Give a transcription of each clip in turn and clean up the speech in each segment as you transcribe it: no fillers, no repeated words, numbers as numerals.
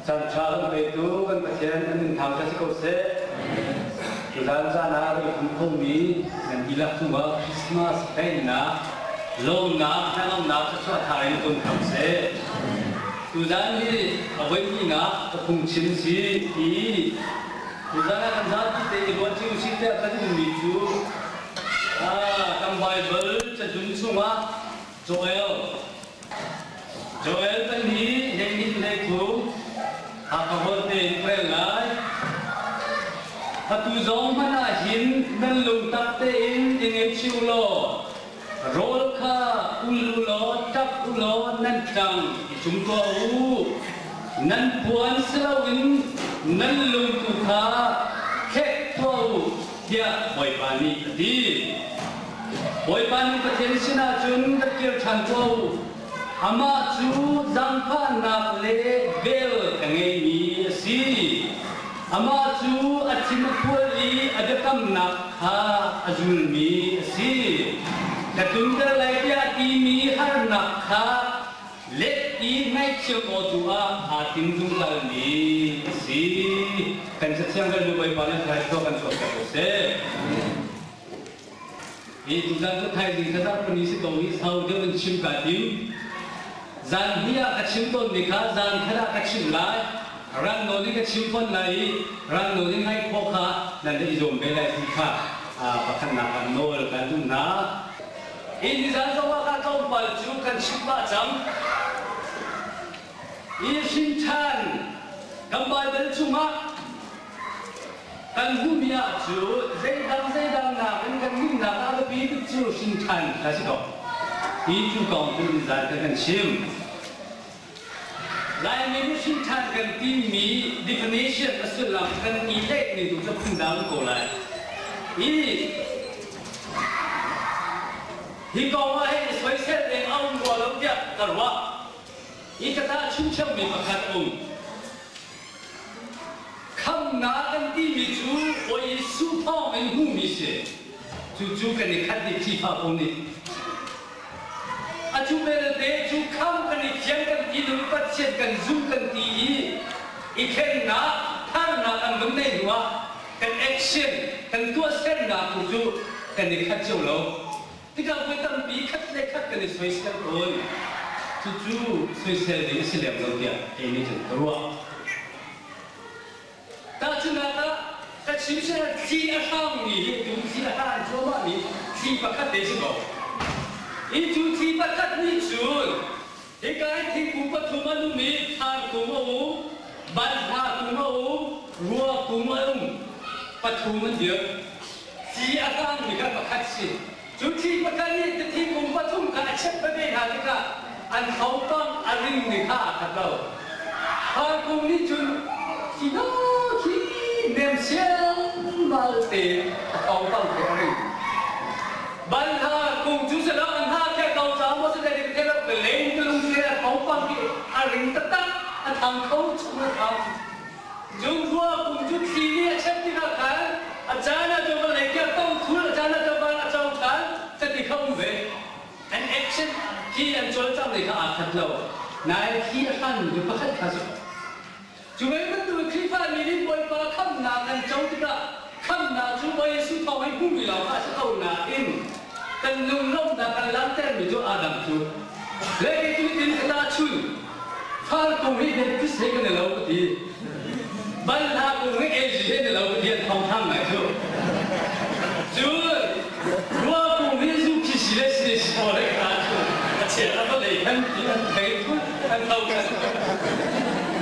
Caan ṭha kan petu kan Pathian an min thangṭhat si ko seh. Tuzaan caan ah kan i pum khomi nan dihlak cungah Christmas daihnak, lawmnak, hnangamnak thluachuah thar in tlung hram seh. Tuzaan hi a voihnihnak ka phungchim si i tuzaan ah kan zapi te i ruah cio usih tiah ka duhmi cu kan Baibal cahlun chungah Joel Joel kan hi hleihnih hleithum Hakha holh tein ka rel lai. Atu zong hmanh ah hin nan lungtak tein i ngaihchih u law rawl kha ul u law ṭap u law nan ṭang i cum tuah u. Nan puan si loin nan lung tu kha thlek tuah u, tiah Bawipa nih a ti. Bawipa nan Pathian sinah cun ka kir ṭhan tuah u. Amah cu zaangfahnak le vel a ngeimi a si. Amah cu a thin a fual i a biakamnak kha a zulmi a si. Ka tlunter lai tiah a timi harnak kha let i ngaihthiam aw tu ah aa tim zungzalmi a si. Kan Cathiang kan Bawipa nih thlarau kan chuahter ko seh. Hi tuzan cu thaizing kha zarhpini si ko i sau deuh in chim kaa tim. Zan hnih ah ka chim tawnmi kha zan khat ah ka chim lai. Rang nawn in ka chim fawn lai i rang nawn in ngaih khawh kha nan i zuam ve lai ti kha pakhatnak ah nawl kan duh hna. Hi nizan zong ah kha tlawmpal cu kan chim pah cang. Hi hrin ṭhan kan Baibal chungah Kan hmuhmi ah cu zeidang zeidang nakin kan nunnak ah biapi tuk cu hrin ṭhan kha si ko. Hi cu kong cu nizan kan kan chim. Laimi nih hrin ṭhan kan timi definition a sullam kan i leh ning tu cu phundang ko lai. Hi hi kong ah hin soisel ding a um rua lo tiah ka ruah. Hi ka tahchunhchommi pakhat um. Khamnak kan timi cu Bawi Jesuh thawng in hmuhmi si. Cucu kan i khat dih Khrihfabu nih. A cu belte cu kham kan i thiang kan ti nung Pathian kan zum kan ti i i thlennak tharnak kan vun neih hnu ah kan action kan tuahsernak tu cu kan i khat cio lo. Tikah voi tampi khat le khat kan i soisel tawn. Cucu soisel ding a si lem lo tiah kei nih cun ka ruah. Tahchunhnak ah, ka chim seh thli a hrangmi hi tu thli a hran cuahmahmi thli pakhat te si ko. Hi cu thli pakhat nih cun hika hi thingkung pathum an um i thar kung a um, banhla kung a um, rua kung a um. Pathum an dir. Thli a hrangmi kha pakhat si. Cu thli pakhat nih ti thingkung pathum kha a chep veve hna tikah an thopang a ringmi kha aa khat lo. Thar-kung nih cun khi no khi nem sialmal tein a thawngpang khi a ring. Banhla kung cu si lo an hna khi a ko caah maw si zeitik thei lo leng tulung khi a thawngpang khi a ring taktak a thang kho chung a thang. Cungrua kum cu thli nih a chep tikah khan a caan ah cun vawlei khi a tong thul, a caan ah cun van a co ṭhan, cati kha um ve. An action khi an cawlcangh ning kha aa khat lo. Nain thli a hranmi cu pakhat kha si. Cu ve bantuk Khrihfa mi nih Bawipa khamhnak kan co tikah khamhnak cu Bawi Jesuh thawng in hmuhmi lawng kha a si ko nain kan lunglawmhnak kan langhtermi cu aa dang cu. Le kei cu hitin ka tahchun. Far kung hi Baptist he kan i lo ka ti. Banhla kung hi AG he ni lo ka ti an thong thang ngai cu. Cun rua kung hi zu khi si le si si pawl he ka cu a chia a va lei kan ti an thei thut an tho kan.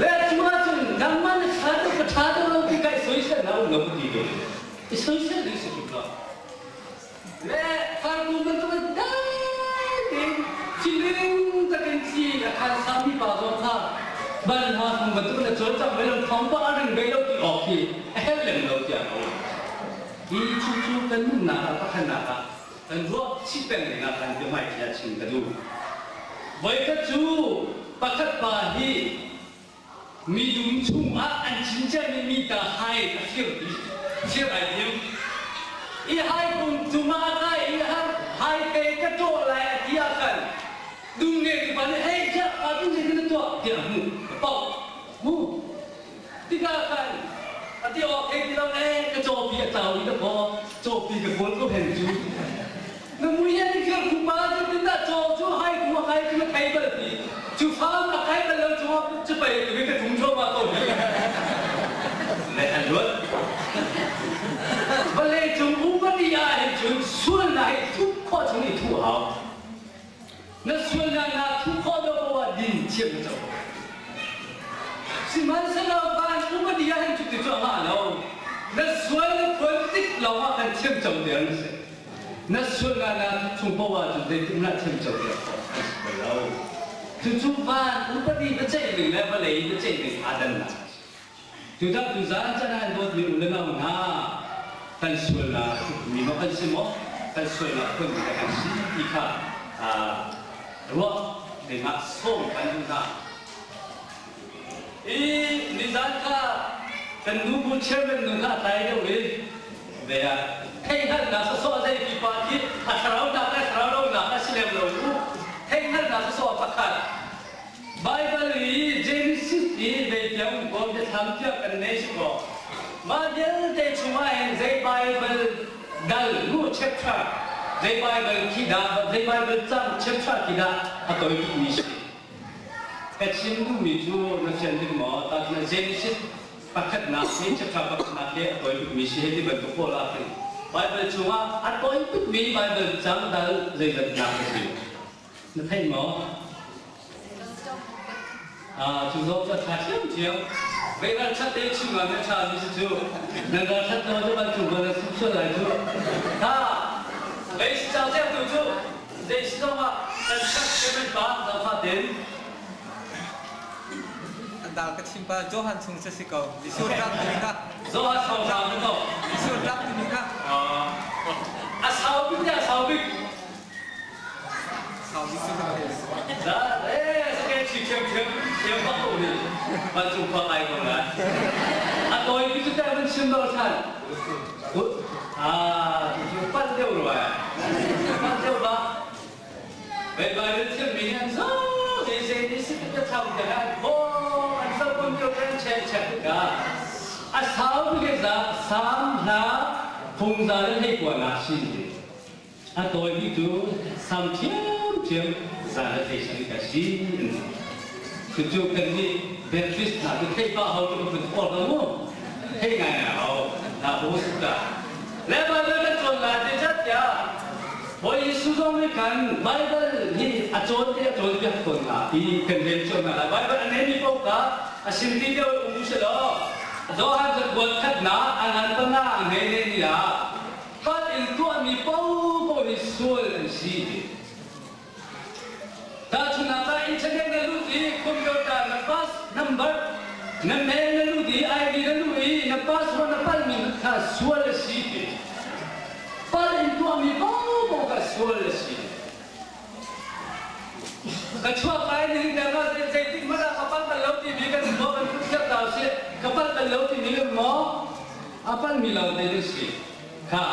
Le cu ahcun nangmah na ṭha deuh ka ṭha deuh lo ti kai soisel na um lo ka ti ko. I soisel ding si tuk lo. Le farkung bantuk in dai tein thilring takin thli a khan sami pa zong kha banhla kung bantuk in a cawlcangh ve lo thawngpang a ring ve lo ti awk hi a herh lem lo tiah ka um. Hi cu cu kan nunnak ah pakhatnak ah kan ruah chih peng ding ah khan biahmaiṭhi ah chim ka duh. Voikhat cu pakhat pa hi Midum chungah an cin ciami mi ta hai a fir fir ai tim. I hai kung cungah a kai i har hai te ka ṭawh lai a ti ah khan dum ngeitu pa nih hei khiah pa tu nih na tuah tiah a hmuh a pauh mu. cawpi a tlau i ka kaw cawpi ka kawl ko hen cu. Na mui an i khir khupa cu tin dah caw cu hai ku a kai cu na thei bal ti. Cu faam a kai bal lo cungah cu pei tu ka thum thluahmah ko hi. Le an luat. Vawlei cung upadi ah hin cun sualnak hi thup khawh chung i thuh hau. Na sualnak naa thuh khawh lo poah ah din thiam na co. Sihmanhsehlaw van upadi ah hin cuti cu a ngah lo. Na sual na phuan tik lawngah kan thiam co der na si. Na sualnak naa thup chung poah ah cun zeitik hmanh ah thiam co der khawh an si bal lo. Cucu van upadi biaceih ning le vawlei biaceih ning aa dannak a si. Cudah tuzaan can ah dawtmi u le nau hna, kan sualnak mi maw kan si maw, kan sualnak phunmi dah kan si ti kha ruah dingah sawm kan duh hna. I nizaan kha kan nubu chairman nu kha a tlai deuh i ve ah theihhngalhnak sawsawh zei pipa khi a thlarau nak le thlarau lo nak a si lem lo u. Theihhngalhnak sawsawh pakhat Baibal i Genesis i zeitiang kawl biathlam tiah kan nei si kaw mah vialte chungah hin zei Baibal dal mu chapter zei Baibal khi dah zei Baibal cang chapter khi dah a toi tukmi si. Ka chim duhmi cu na fian ding maw? Ta na Genesis pakhatnak hi chapter pakhatnak hi a toi tukmi si hei ti bantuk pawl ah khin Baibal chungah a toi tukmi Baibal cang dal zeizatnak a si. Na theih maw? Cu zong cu a ṭha ṭhiamṭhiam. Vei ralṭhat te chim ngam a ṭha mi si cu. Nan ralṭhat lo cu vancung van a suk sual lai cu. Ha! Vei si cang tiang tu cu zei si zong ah kan ṭhat chairman pa zaangfah tein. Dal ka chim pa Johan chung si ko. Jesuh ṭap timi kha. Johan sau hram ko. Jesuh ṭap timi kha. A sau bik a sau bik. A tawi mi cu teh van chim lo than. Ah, cu pan deuh rua. Pan deuh ba. Bai bai thiam mi an zo zei zei ni si te tham te han ho an sa pun ko kan che che ka. A sau bi ke za sam hla phung za le hei kwa na sin ti. A tawimi cu sam ṭhiamṭhiam zan a thei sang ka si an ti. Cucu kannih Baptist hna cu theih pah hau cu kan vun kawl ko mu. Thei ngai ngai hau. Na hu ka. Le Bible kan cawn lai ti chat tiah Bawi Jesuh zong nih khan Bible hi a cawn te a cawn piak tawn hna i kan rel cio hna lai. Bible a neimi paoh kha a sim ti deuh um u selaw Johan cakuat khatnak a ngan panga a ngei ne ni ah Hal in tuahmi paohpaoh hi sual an si ti. Tahchunhnak ah internet na lut i computer na pass number na mail na lut i ID na luh i na password na palmi kha sual a si ti. Pal in tuahmi paohpaoh kha sual a si. Ka chuak lai ni dang ah zeitik hmanh ah ka pal bal lo timi kan maw kan phut thiam hna usih. Ka pal bal lo timi kan maw a palmi lo te na si. Kha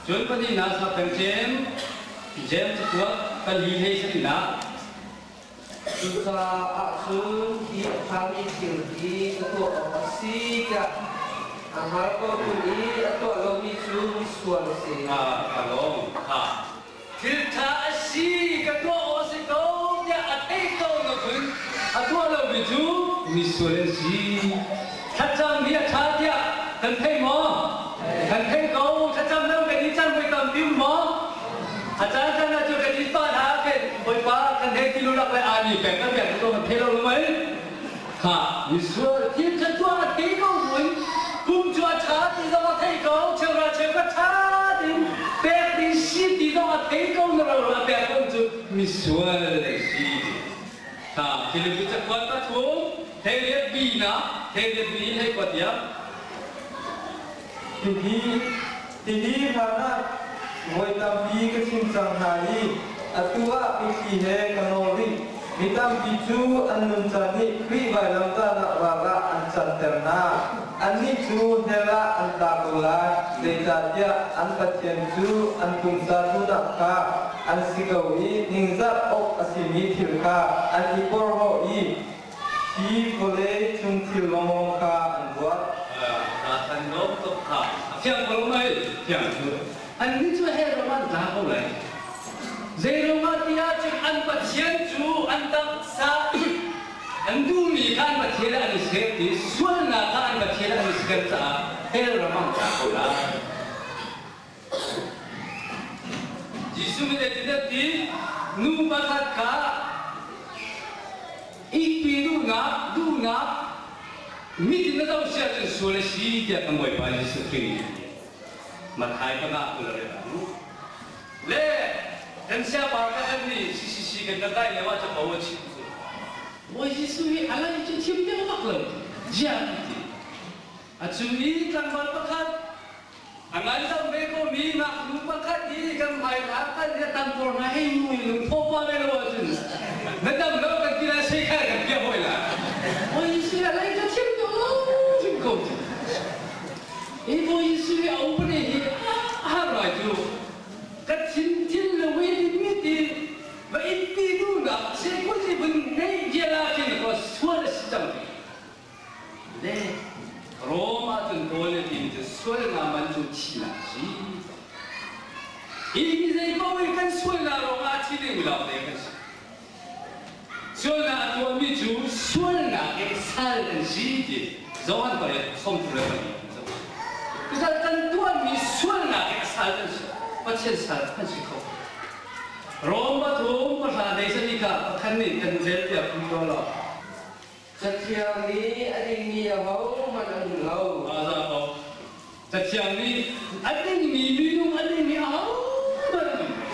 cun pahnihnak sak peng cem James cakuat pali hlei sarihnak. Cucaah cun hi a ṭhami thil hi ka tuah awk a si tiah a hngal ko ṭung i a tuah lomi cu misual a si. Ka lawm. Kha Thilṭha a si ka tuah awk a si ko tiah a theih ko na cun a tuah lomi cu misual an si. Thlacam hi a ṭha tiah kan thei maw? Kan thei ko. Thlacam lo kan i cang voi tampi um maw? A caan caan ah cu kan i pa hna khin Bawipa kan hei ti lulak le aa ni peng kan pek ko kan thei lo lo mei? Kha misual thil ṭha tuah a thei ko buin kum cu a ṭha ti zong a thei ko cheuhra cheukhat ṭha tein pek ding si ti zong a thei ko na ro a pek ko cu misual a si. Kha Filipi cakuat pathum hleiriat bi na hleiriat bi in hei kuat tiang. Hihi tili hlan ah voi tampi ka chim cang hna i atu ah mitthli he ka nawl rih. Mi tampi cu an nuncan nih Khrih vailamtahnak ral ah an canter hna. Annih cu hell ah an tla ko lai, zeicahtiah an Pathian cu an pumsa duhnak kha an si ko i ningzah awk a simi thil kha an i porhlaw i Hi vawlei cung thil lawnglawng kha an ruat. Nathan lawm tuk kha. Thiang cu annih cu hell ram ah an tla ko lai. Zeiruangah ti ahcun an Pathian cu an taksa an duhmi kha an Pathian ah an i ser ti sualnak kha an Pathian ah an i ser caah hell ram ah an tla ko lai. Jesuh nih zeitindah ti nu pakhat kha ihpi duhnak duhnak mit in na zoh si ahcun sual a si tiah kan Bawipa Jesuh Khrih nih a ti. Matthai panga 20 le mu. Le kan siapa ka kan nih CCC kan kan kai lio ah capo a chim cu. Bawi Jesuh hi a lai cu thiam deuh bak lo ziah an ti. A cung i tlangval pakhat A ngandam ve komi ngaknu pakhat i kan hmaithla kan i a tam por hna hei nu in lungthawh pa ve lo ahcun na dam lo kan ti lai seikhal kan piah hawi lai. Bawi Jesuh a lei ka chim ko chim ko ti. Hi Bawi Jesuh hi a upade hi a har ngai cu. Ka thin thin lo i mi ti va itpi duhnak seikul vun neih vial ahkhin ko sual a si cang ti. Le Rom ahcun Paul nih a timi cu sualnak man cu thihnak a si. Hi mi zei paoh hi kan sualnak ruangah a thi dingmi lawngte kan si. Sualnak a tuahmi cu sualnak i sal an si ti Johan 8:34 kan zoh. Cucaah kan tuahmi sualnak i a sal kan si. Pathian sal kan si kho. Rom pathum pahra dei sani kha pakhat nih kan zel tiah phung ko law. Cathiang nih a dingmi ahohmanh an um lo. Za ko. Cathiang nih a dingmi minung a dingmi ahohmanh an um lo.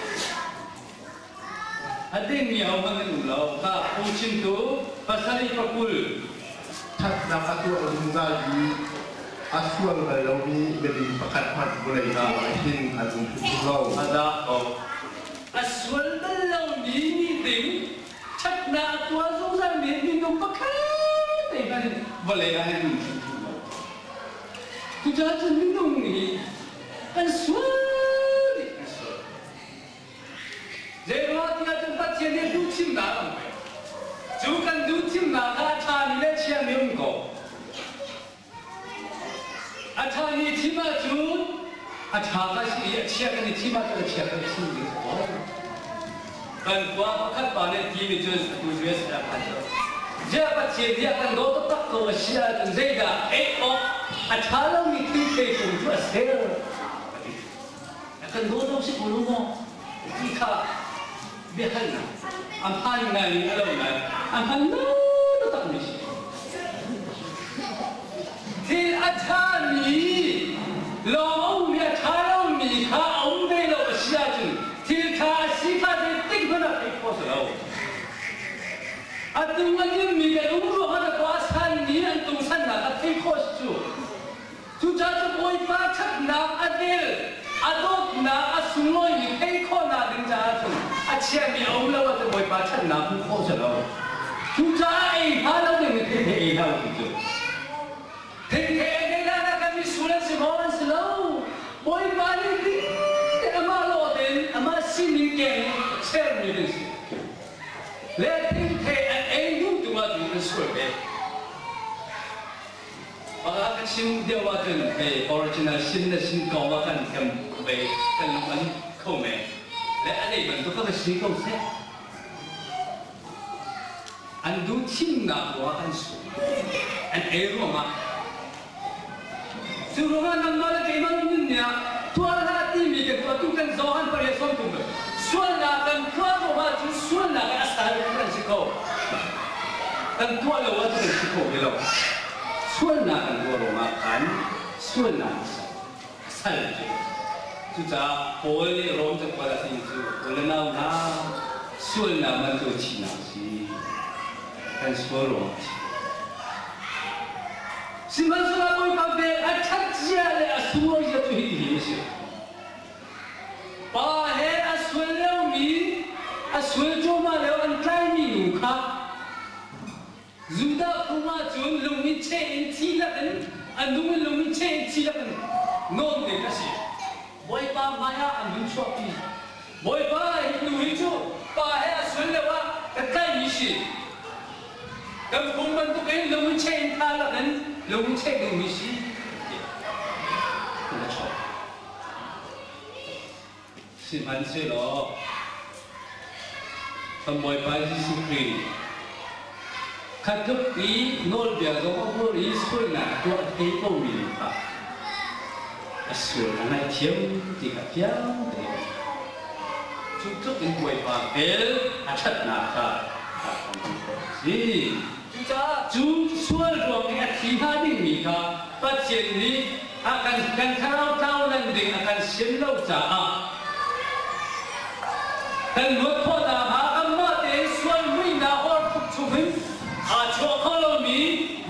A dingmi ahohmanh an um lo. Kha phungchimtu pasarih pakul. Ṭhatnak a tuah zungzal i a sual bal lomi miding pakhat hmanh vawlei ah hin an um hrimhrim lo. A za ko. A sual bal lomi miding Ṭhatnak a tuah zungzalmi minung pakhat te hmanh vawlei ah hin um hrimhrim lo. Cucaah cun minung nih kan sual dih kan sual. Zeiruang tiah cun Pathian nih duhthimnak a um pek. Cu kan duhthimnak kha a ṭhami le chiami um ko. A ṭhami thim ahcun a ṭha ka si i a chia kan i thim ahcun a chia kan i thim ding a si ko. Kan khua pakhat pa nih timi cun atu US ah phan cang. Ziah Pathian nih a kan dawt taktak ko a si ahcun zeidah ei awk a ṭha lomi thil thei-kung cu a ser a ti. A kan daw lo si ko lo maw? Ti kha biahalnak a hmaan ngai in a lo ngai a hman lo takmi si. Thil a ṭhami lawng a ummi a ṭha lomi kha a um ve lo a si ahcun thil ṭha a si kha zeitik hmanh ah theih khawh a si lo. A tung a limmi kan um ruangah na pa sanmi an tung sannak kha theih khawh a si cu. Cucaah cu Bawipa ṭhatnak a vel, a dawtnak a sunglawimi theih khawhnak ding caah cun a chiami a um lo ahcun Bawipa ṭhatnak hmuh khawh a si lo. Cucaah ei hna lo ding in thei ei hlah u ti cu. Thei thei ei hna na kan misual an si maw an si lo. Bawipa nih ding tein amah lawh tein amah sining keng in sermi kan si. Le thingthei an ei duh tung ahcun an sual ve. Mah ka chim deuh ahcun hei original sin le sin kong ah kan kan vei kan lung an kho men. Le a nei bantuk ka va si ko seh. An duh thimnak ruangah kan sung. An ei ruangah. Cu ruangah nangmah le keimah nun nih ah tuah hlah timi kan tuah tu kan Johan pariat 30 sualnak kan tuah ruangah cun sualnak i a sal kan si ko. Kan tuah lo ahcun kan si kho ti lo. Sualnak kan tuah ruangah khan sualnak a sal. A sal cu. Cucaah Paul nih Rom cakuat a ti cu u le nau hna sualnak man cu thihnak a si. Kan sual ruangah a thi. Sihmanhsehlaw Bawipa vel a ṭhat zia le a sunglawi zia cu hitihin a si. Pa he a sual liomi, a sual cuahmah lio an tlaimi nu kha Judah phung ahcun lung in cheh in thi lakin a nung in lung in cheh in thi lakin nawn ding a si. Bawipa hmaiah an hun chuahpi. Bawipa hi nu hi cu pa he a sual lio ah ka tlaihmi si. Kan phung bantukin lung in cheh in tha lakin lung in cheh dingmi si. Ti a chuah. Sihmanhsehlaw kan Bawipa Jesuh Khrih nih kha tluk i nawlbia zong a buar i sualnak a tuah a thei komi nu kha a sual a ngaihthiam ti kha fiang tein a hngalh. Cu tluk in Bawipa vel a ṭhatnak kha kan hmuh khawh a si. Cucaah cu sual ruang i a thi hnga dingmi kha Pathian nih a kan kan thlarau tlau lan ding a kan sian lo caah kan luat khawh nakhnga kanmah tein sual muihnak horphuk chungin aa chuah kho lomi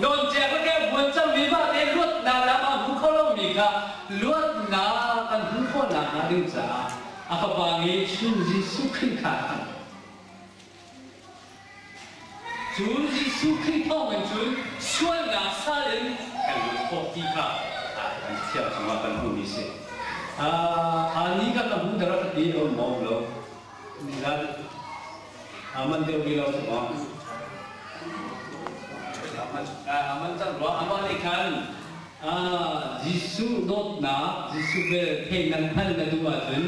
nawncek le kehbuan cangmi mah tein luatnak lam a hmu kho lomi kha luatnak kan hmuh khawh nakhnga ding caah a Fapa ngeihchun Jesuh Khrih kha a kan Cu Jesuh Khrih thawngin cun sualnak sal in kan lut khawh ti kha kan thiang chungah kan hmuhmi si. Ani ka ka hmu dara ka ti a um lo. Nizan aman deuh rih lo cu maw? Aman cang rua. Amah nih khan Jesuh dawtnak, Jesuh vel thei nan hngal na duh ahcun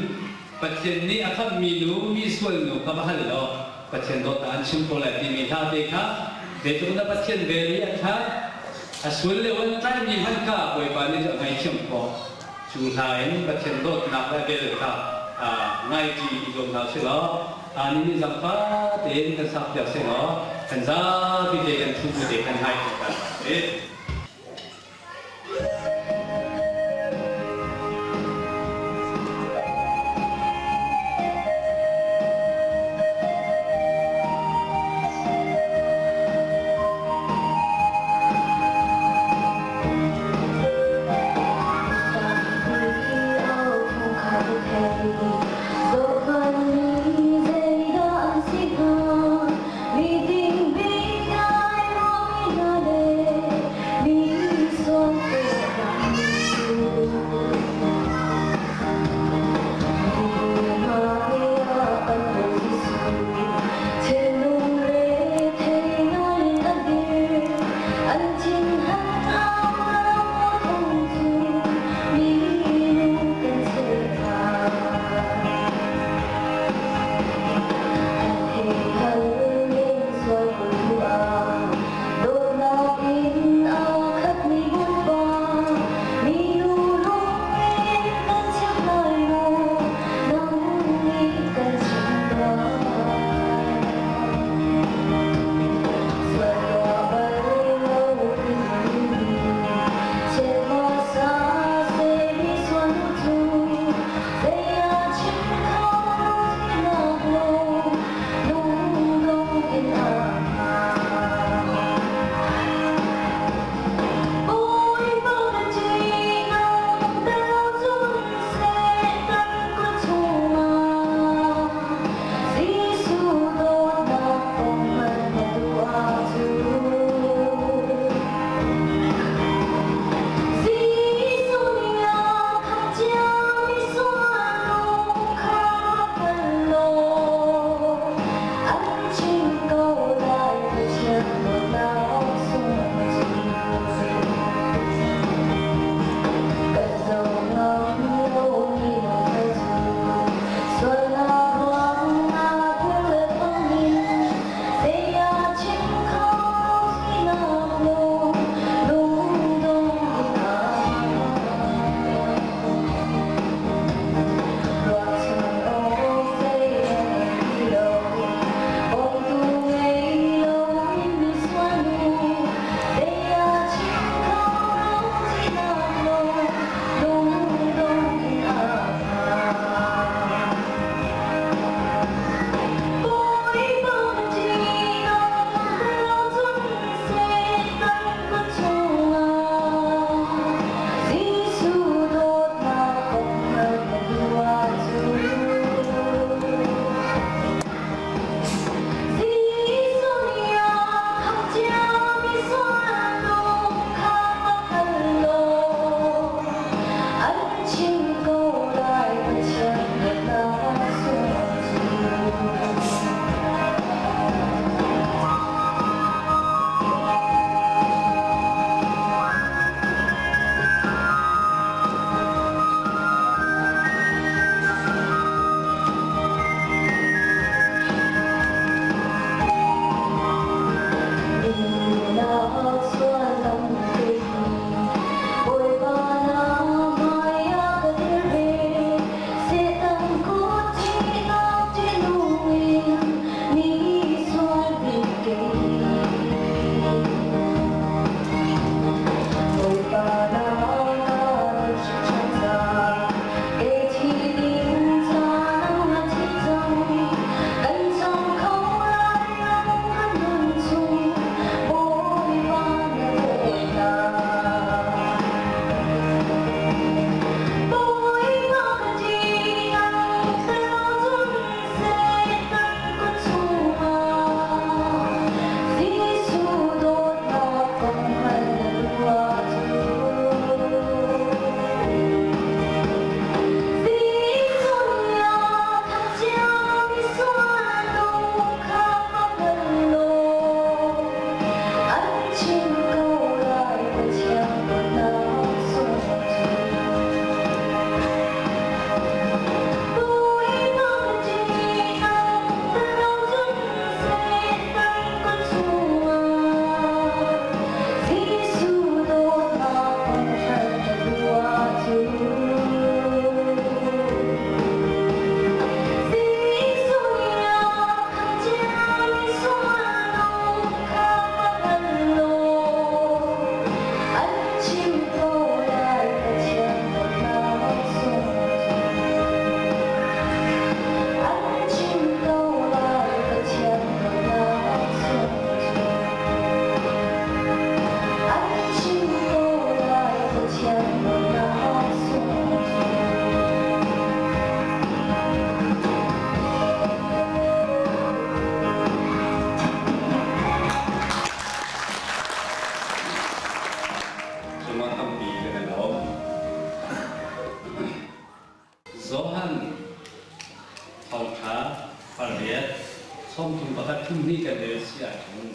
Pathian nih a khamhmi nu, mi sual nu kha va hal law Pathian dawtnak an chim ko lai timi hla te kha zeitluk na Pathian vel i a ṭhat, a sul le an tlaihmi hmanh kha Bawipa nih a ngaihthiam khawh. Cu hla in Pathian dawtnak le vel kha ngaiṭi i zuam hna usih law ni nih zaangfah tein kan sakpiak seh law kan zapi te kan ṭhu bu te khan ngai ko hna usih. Meeting big I Thawngthum pakhat thum hnih kan rel si ahcun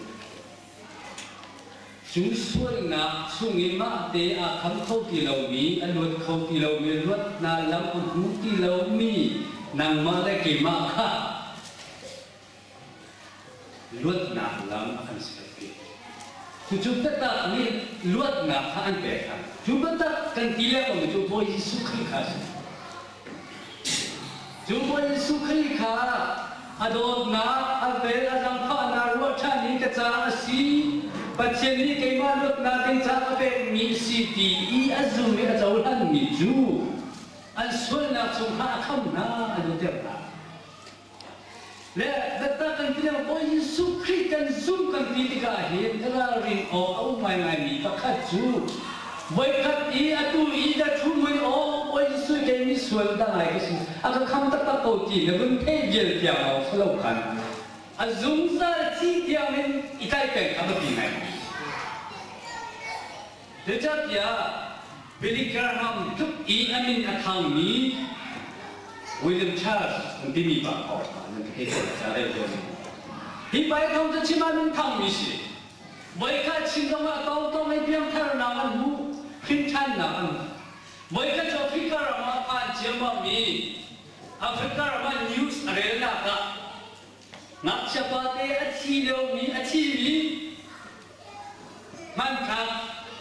cu sualnak chungin mahte aa kham kho ti lomi, a luat kho ti lomi, luatnak lam a hmu ti lomi nangmah le keimah kha luatnak lam a kan serpiak. Cucu biatak nih luatnak kha an pek hna. Cu biatak kan ti lengmang cu Bawi Jesuh Khrih kha a si. Cu Bawi Jesuh Khrih kha a dawtnak, a vel, a zaangfahnak ruahṭhan in ka caah a si. Pathian nih keimah luatnak ding caah ka pekmi a si ti i a zum i a cohlanmi cu an sualnak chung kha a kham hna, a luatter hna. Le biatak kan ti lio Bawi Jesuh Khrih kan zumh kan ti tikah hin ralrin awk a um ngaingaimi pakhat cu voikhat i atu i na thu mui aw Bawi Jesuh kei misual da ngai ka si a ka kham taktak ko ti na vun theih vial tiang lawng si lo khan a zungzal thi tiang in i tlaih peng kha biapi ngai. Zeicahtiah Billy Graham tluk i a min a thangmi William Charles an timi pa kong kha nan thei ko lai ca rel tawn. Hi pa hi thawng cu chim ah min thangmi si. Voikhat chim zongah tawngtawng i piangtharnak an hmu, hrinṭhannak an hmu. Voikhat cu Africa ram ah phan ciammam i Africa ram ah news a relnak ah ngakchia pate a thi liomi a thimi Hmanthlak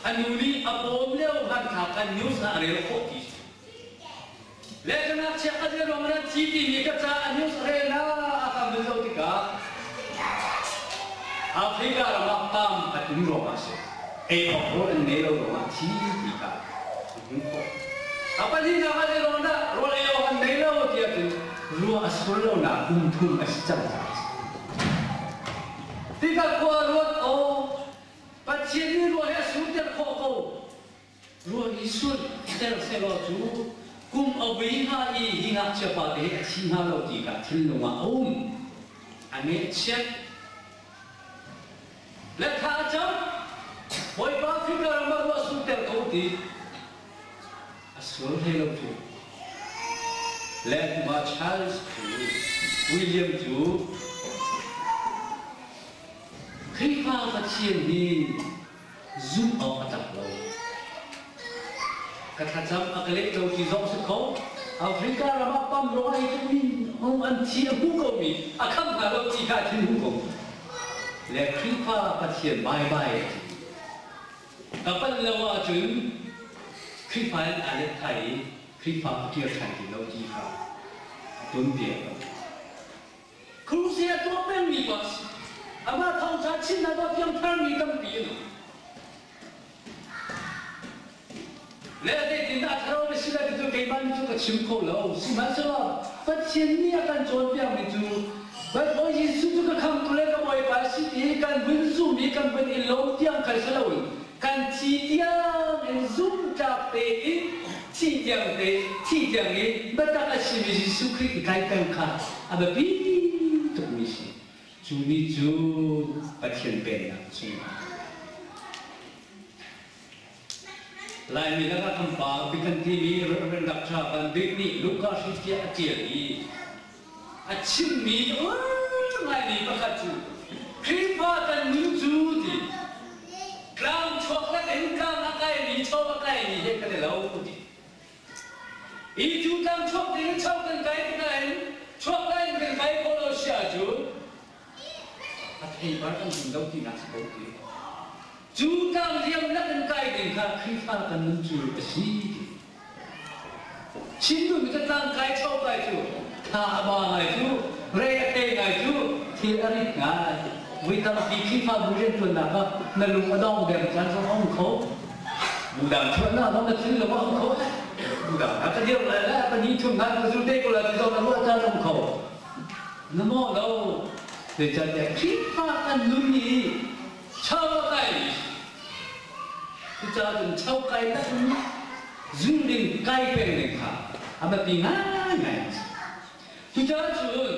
a nu nih a bawm lio hmanthlak kha news ah a rel khawh ti si. Le ka ngakchia ka zei ruang dah thi timi ka ca a news a rel na a kan vun zoh tikah Africa ram ah pam a tum ruangah a si. Ei awk rawl an ngei lo ruangah thi ti kha a hmuh khawh. A pahnihnak ah zei ruang dah rawl ei awk an ngei lo tiah cun ruah a sur lonak kum thum a si cang caah a si. Tikah khua ruat aw, Pathian nih ruah hi a surter khawh ko. Ruah hi surter sehlaw cu kum a vui hnga i hi ngakchia pa te hi a thi hnga lo ti kha thinlung ah a um. A ngeihchiat. Le thla a cam. Bawipa Africa ram ah ruah surter ko ti. A sual hlei lo cu. Le hnuah Charles cu William cu Khrihfa Pathian hi zumh awk a tlak lo. Ka thlacam a ka leh lo ti zong si kho. Africa ram ah pam ruangah hi tluk mi hung an thi a hmu ko mi a kham hna lo ti kha a thin hung ko. Le Khrihfa Pathian bye bye a ti. Ka panh lo ahcun Khrihfa in aa let thai i Khrihfa a kir ṭhan ti lo ti kha a tuanbia lo. Crusade a tuah pengmi pa a si. Amah thawngṭha chimnak ah piangtharmi tampi an um. Le zeitindah thlarau na si lai ti cu keimah nih cu ka chim kho lo. Sihmanhsehlaw Pathian nih a kan cawnpiakmi cu Bawi Jesuh cu ka khamtu le ka Bawipa a si ti kan vun zum i kan vun i lawm tiang khan si loin kan thi tiang in zumhtlak tein thi tiang te thi tiang i biatak a simi Jesuh Khrih i tlai peng kha a biapi tukmi si. Cu nih cun Pathian Pennak chungah Laimi lakah kan pa bikan timi Rev. Dr. Van Bik nih Luka hri tiah a ṭial i a chimmi ngaimi pakhat cu Khrihfa kan nun cu ti tlang chuak lakin tlang a kaimi chaw a kaimi he kan i lo ti. Hi cu tlang chuak ding chaw kan kai tikah in chuak lai in kan kai khawh lo si ahcun a theipar kan hmu lo tinak si ko ti. Cu tlang liam nak in kai ding kha Khrihfa kan nun cu a si ti. Chin duhmi ka tlang kai cho kai cu tha a ba ngai cu rei a te ngai cu thil a rit ngai. Vui tampi Khrihfabu rianṭuannak ah na lung a dong deng caan zong a um kho. Budang chuahnak zong na thinlung a um kho. Budang hna ka dir lai le pahnih thum hna ka zu te ko lai ti zong na ruah caan um kho. Na maw lo. Zeicahtiah Khrihfa kan nun i cho a kai. Cucaah cun cho kai tak in zun ding kai peng ding kha a biapi ngaingai a si. Cucaah cun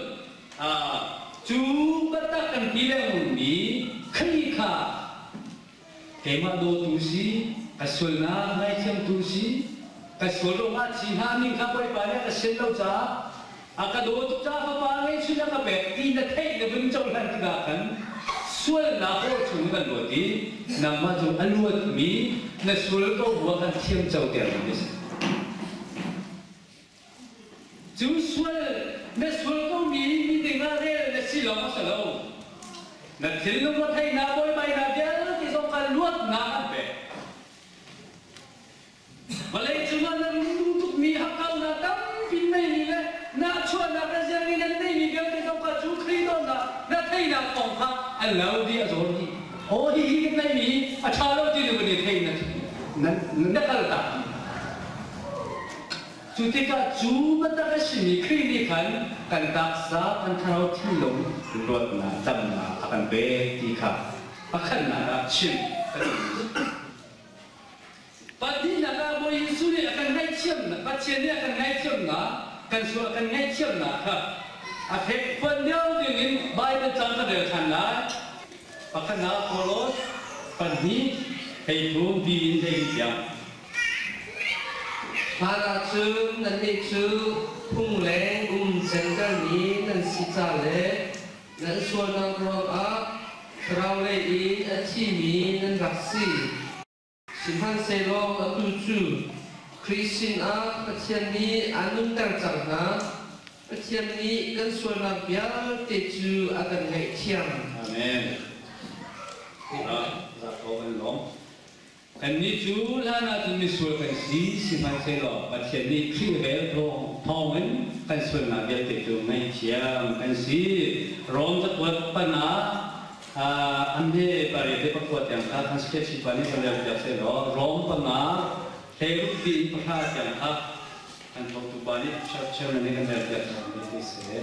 cu biatak kan ti lengmangmi Khrih kha keimah dawtu si, ka sualnak ngaithiamtu si, ka sual ruangah thi hna ning kha Bawipa nih a ka sian lo caah. A ka daw tuk caah fapa ngeihchun a ka pek ti na theih na vun cohlan tikah khan sualnak haw chung kan luat i nangmah cu a luatmi na sual ko bu ah khan thiamcoter mi na si. Cu sual na sual komi miding ah rel na si lawng a si lo. Na thinlung a theihnak buaibainak vialte zong kha luatnak an pek. Vawleicung ah nan duh tukmi hakkaunak tampi neimi le nahchuahnak le ziarmi nan neimi vialte zong kha cu Khrih dawtnak na theihnak kong kha an lo dih a zawn dih. Aw hihi kan neihmi hi a ṭha lo ti na vun i thei na na kal tak dih. Cu tikah cu biatak a simi Khrih nih khan kan taksa kan thlarau thinlung luatnak damnak a kan pek ti kha pakhatnak ah chim ka duhmi. Pahnihnak ah Bawi Jesuh nih a kan ngaihthiamnak, Pathian nih a kan ngaihthiamnak, kan sual a kan ngaihthiamnak kha a fekfuan lio dingin Baibal cang kan rel ṭhan lai. Pakhatnak Kolos pahnih 13 bi in 14 tiang. Hlan ahcun nannih cu phung leng um centermi nan si ca le nan sualnak ruangah thlarau lei in a thimi nan rak si. Sihmanhsehlaw atu cu Khrih sinah Pathian nih a nunter cang hna. Pathian nih kan sualnak vialte cu a kan ngaihthiam. Amen. Za ko kan lawm. Kannih cu hlan ahcun misual kan si, sihmanhsehlaw Pathian nih Khrih vel thawngin kan sualnak vialte cu ngaihthiam kan si. Rom cakuat pan ah An he pariat le pakua tiang kha kan sketch pa nih kan rel piak sehlaw Rom panga hleiruk ti in pahra tiang kha kan thawktu pa nih church chairman nih kan rel piak hna ti seh.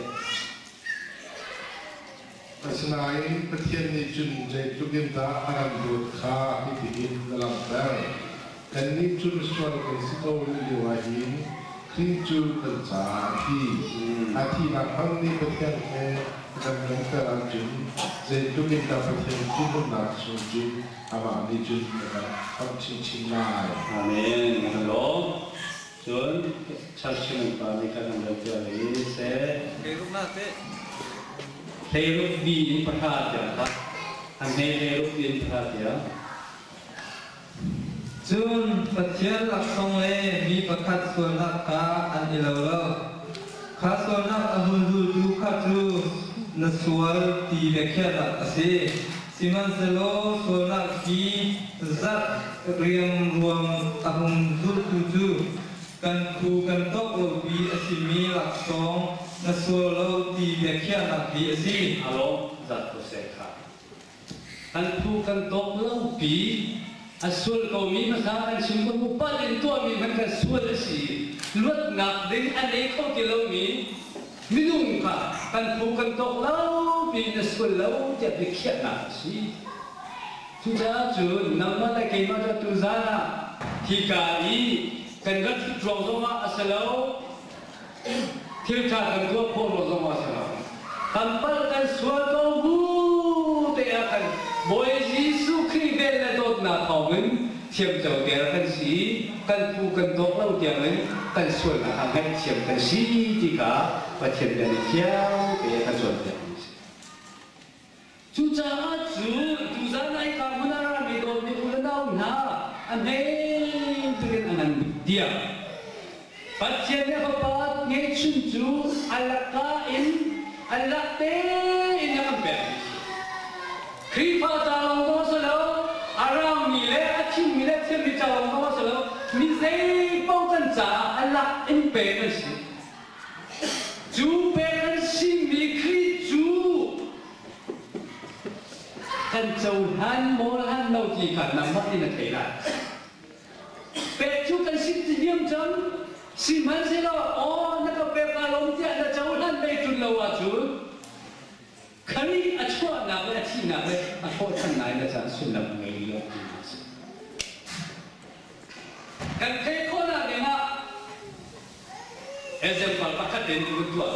Asinain Pathian nih cun zeitluk in dah a kan dawt kha hitihin a langhter. Kannih cu misual kan si ko rih lio ah hin Khrih cu kan caah a thi. A thihnak hmanh nih Pathian he a kan remter ahcun zeitluk in dah Pathian thinhunnak chung cun amah nih cun a kan khamh chinchin lai. Amen. Kan lawm. Cun church nan pa nih kan rel piak i seh. Hleiruk bi in pahra tiang kha a hme hleiruk bi in pahra tiang. Cun Pathian laksawng le mi pakhat sualnak kha an i lo lo. Kha sualnak a hun zultu kha cu na sual ti biakhiahnak a si. Sihmanhsehlaw sualnak hi zat riangruang a hung zultu cu kan phu kan tawk lopi a simi laksawng na sual lo ti biakhiahnak hi a si. A lawm zat ko seh kha. Kan phu kan tawk lopi a sual komi hmasa kan chim ko mu palh in tuahmi hmanh kan sual a si luatnak ding a nei kho ti lomi minung kha kan phu kan tawk lopi na sual lo tiah biakhiahnak a si. Cucaah cun nangmah le keimah cu tuzaan ah hika i kan rat ruang zongah a si lo Thil ṭha kan tuah khawh lo zong ah si lo. Kan palh kan sual ko bu te ah khan Bawi Jesuh Khrih vel le dawtnak thawngin thiamcoter kan si i kan phu kan tawk lo tiangin kan sualnak kha ngaihthiam kan si ti kha Pathian bia nih fiang tein a kan cawnpiakmi a si. Cucaah cu tuzan ai ka hmun ah rami dawtmi u le nau hna a hme tukin a ngan bik tiang Pathian nih a Fapa ngeihchun cu a laka in a lak tein a kan pek. Khrihfa ca lawng zong a si lo, a rangmi le a thimmi le thiammi ca lawng zong a si lo, mi zei paoh kan caah a lak in pek an si. Cu pek an simi Khrih cu kan cohlan maw hlan lo ti kha nangmah nih na thei lai. Pek cu kan si diam cang. Sihmanhsehlaw aw na ka pek hnga lo tiah na cohlan ve ṭun lo ahcun Khrih a chuahnak le a thihnak le a thawhṭhannak in a caan sullam a ngei lo ti a si. Kan theih khawhnak dingah Example pakhat in vun tuah.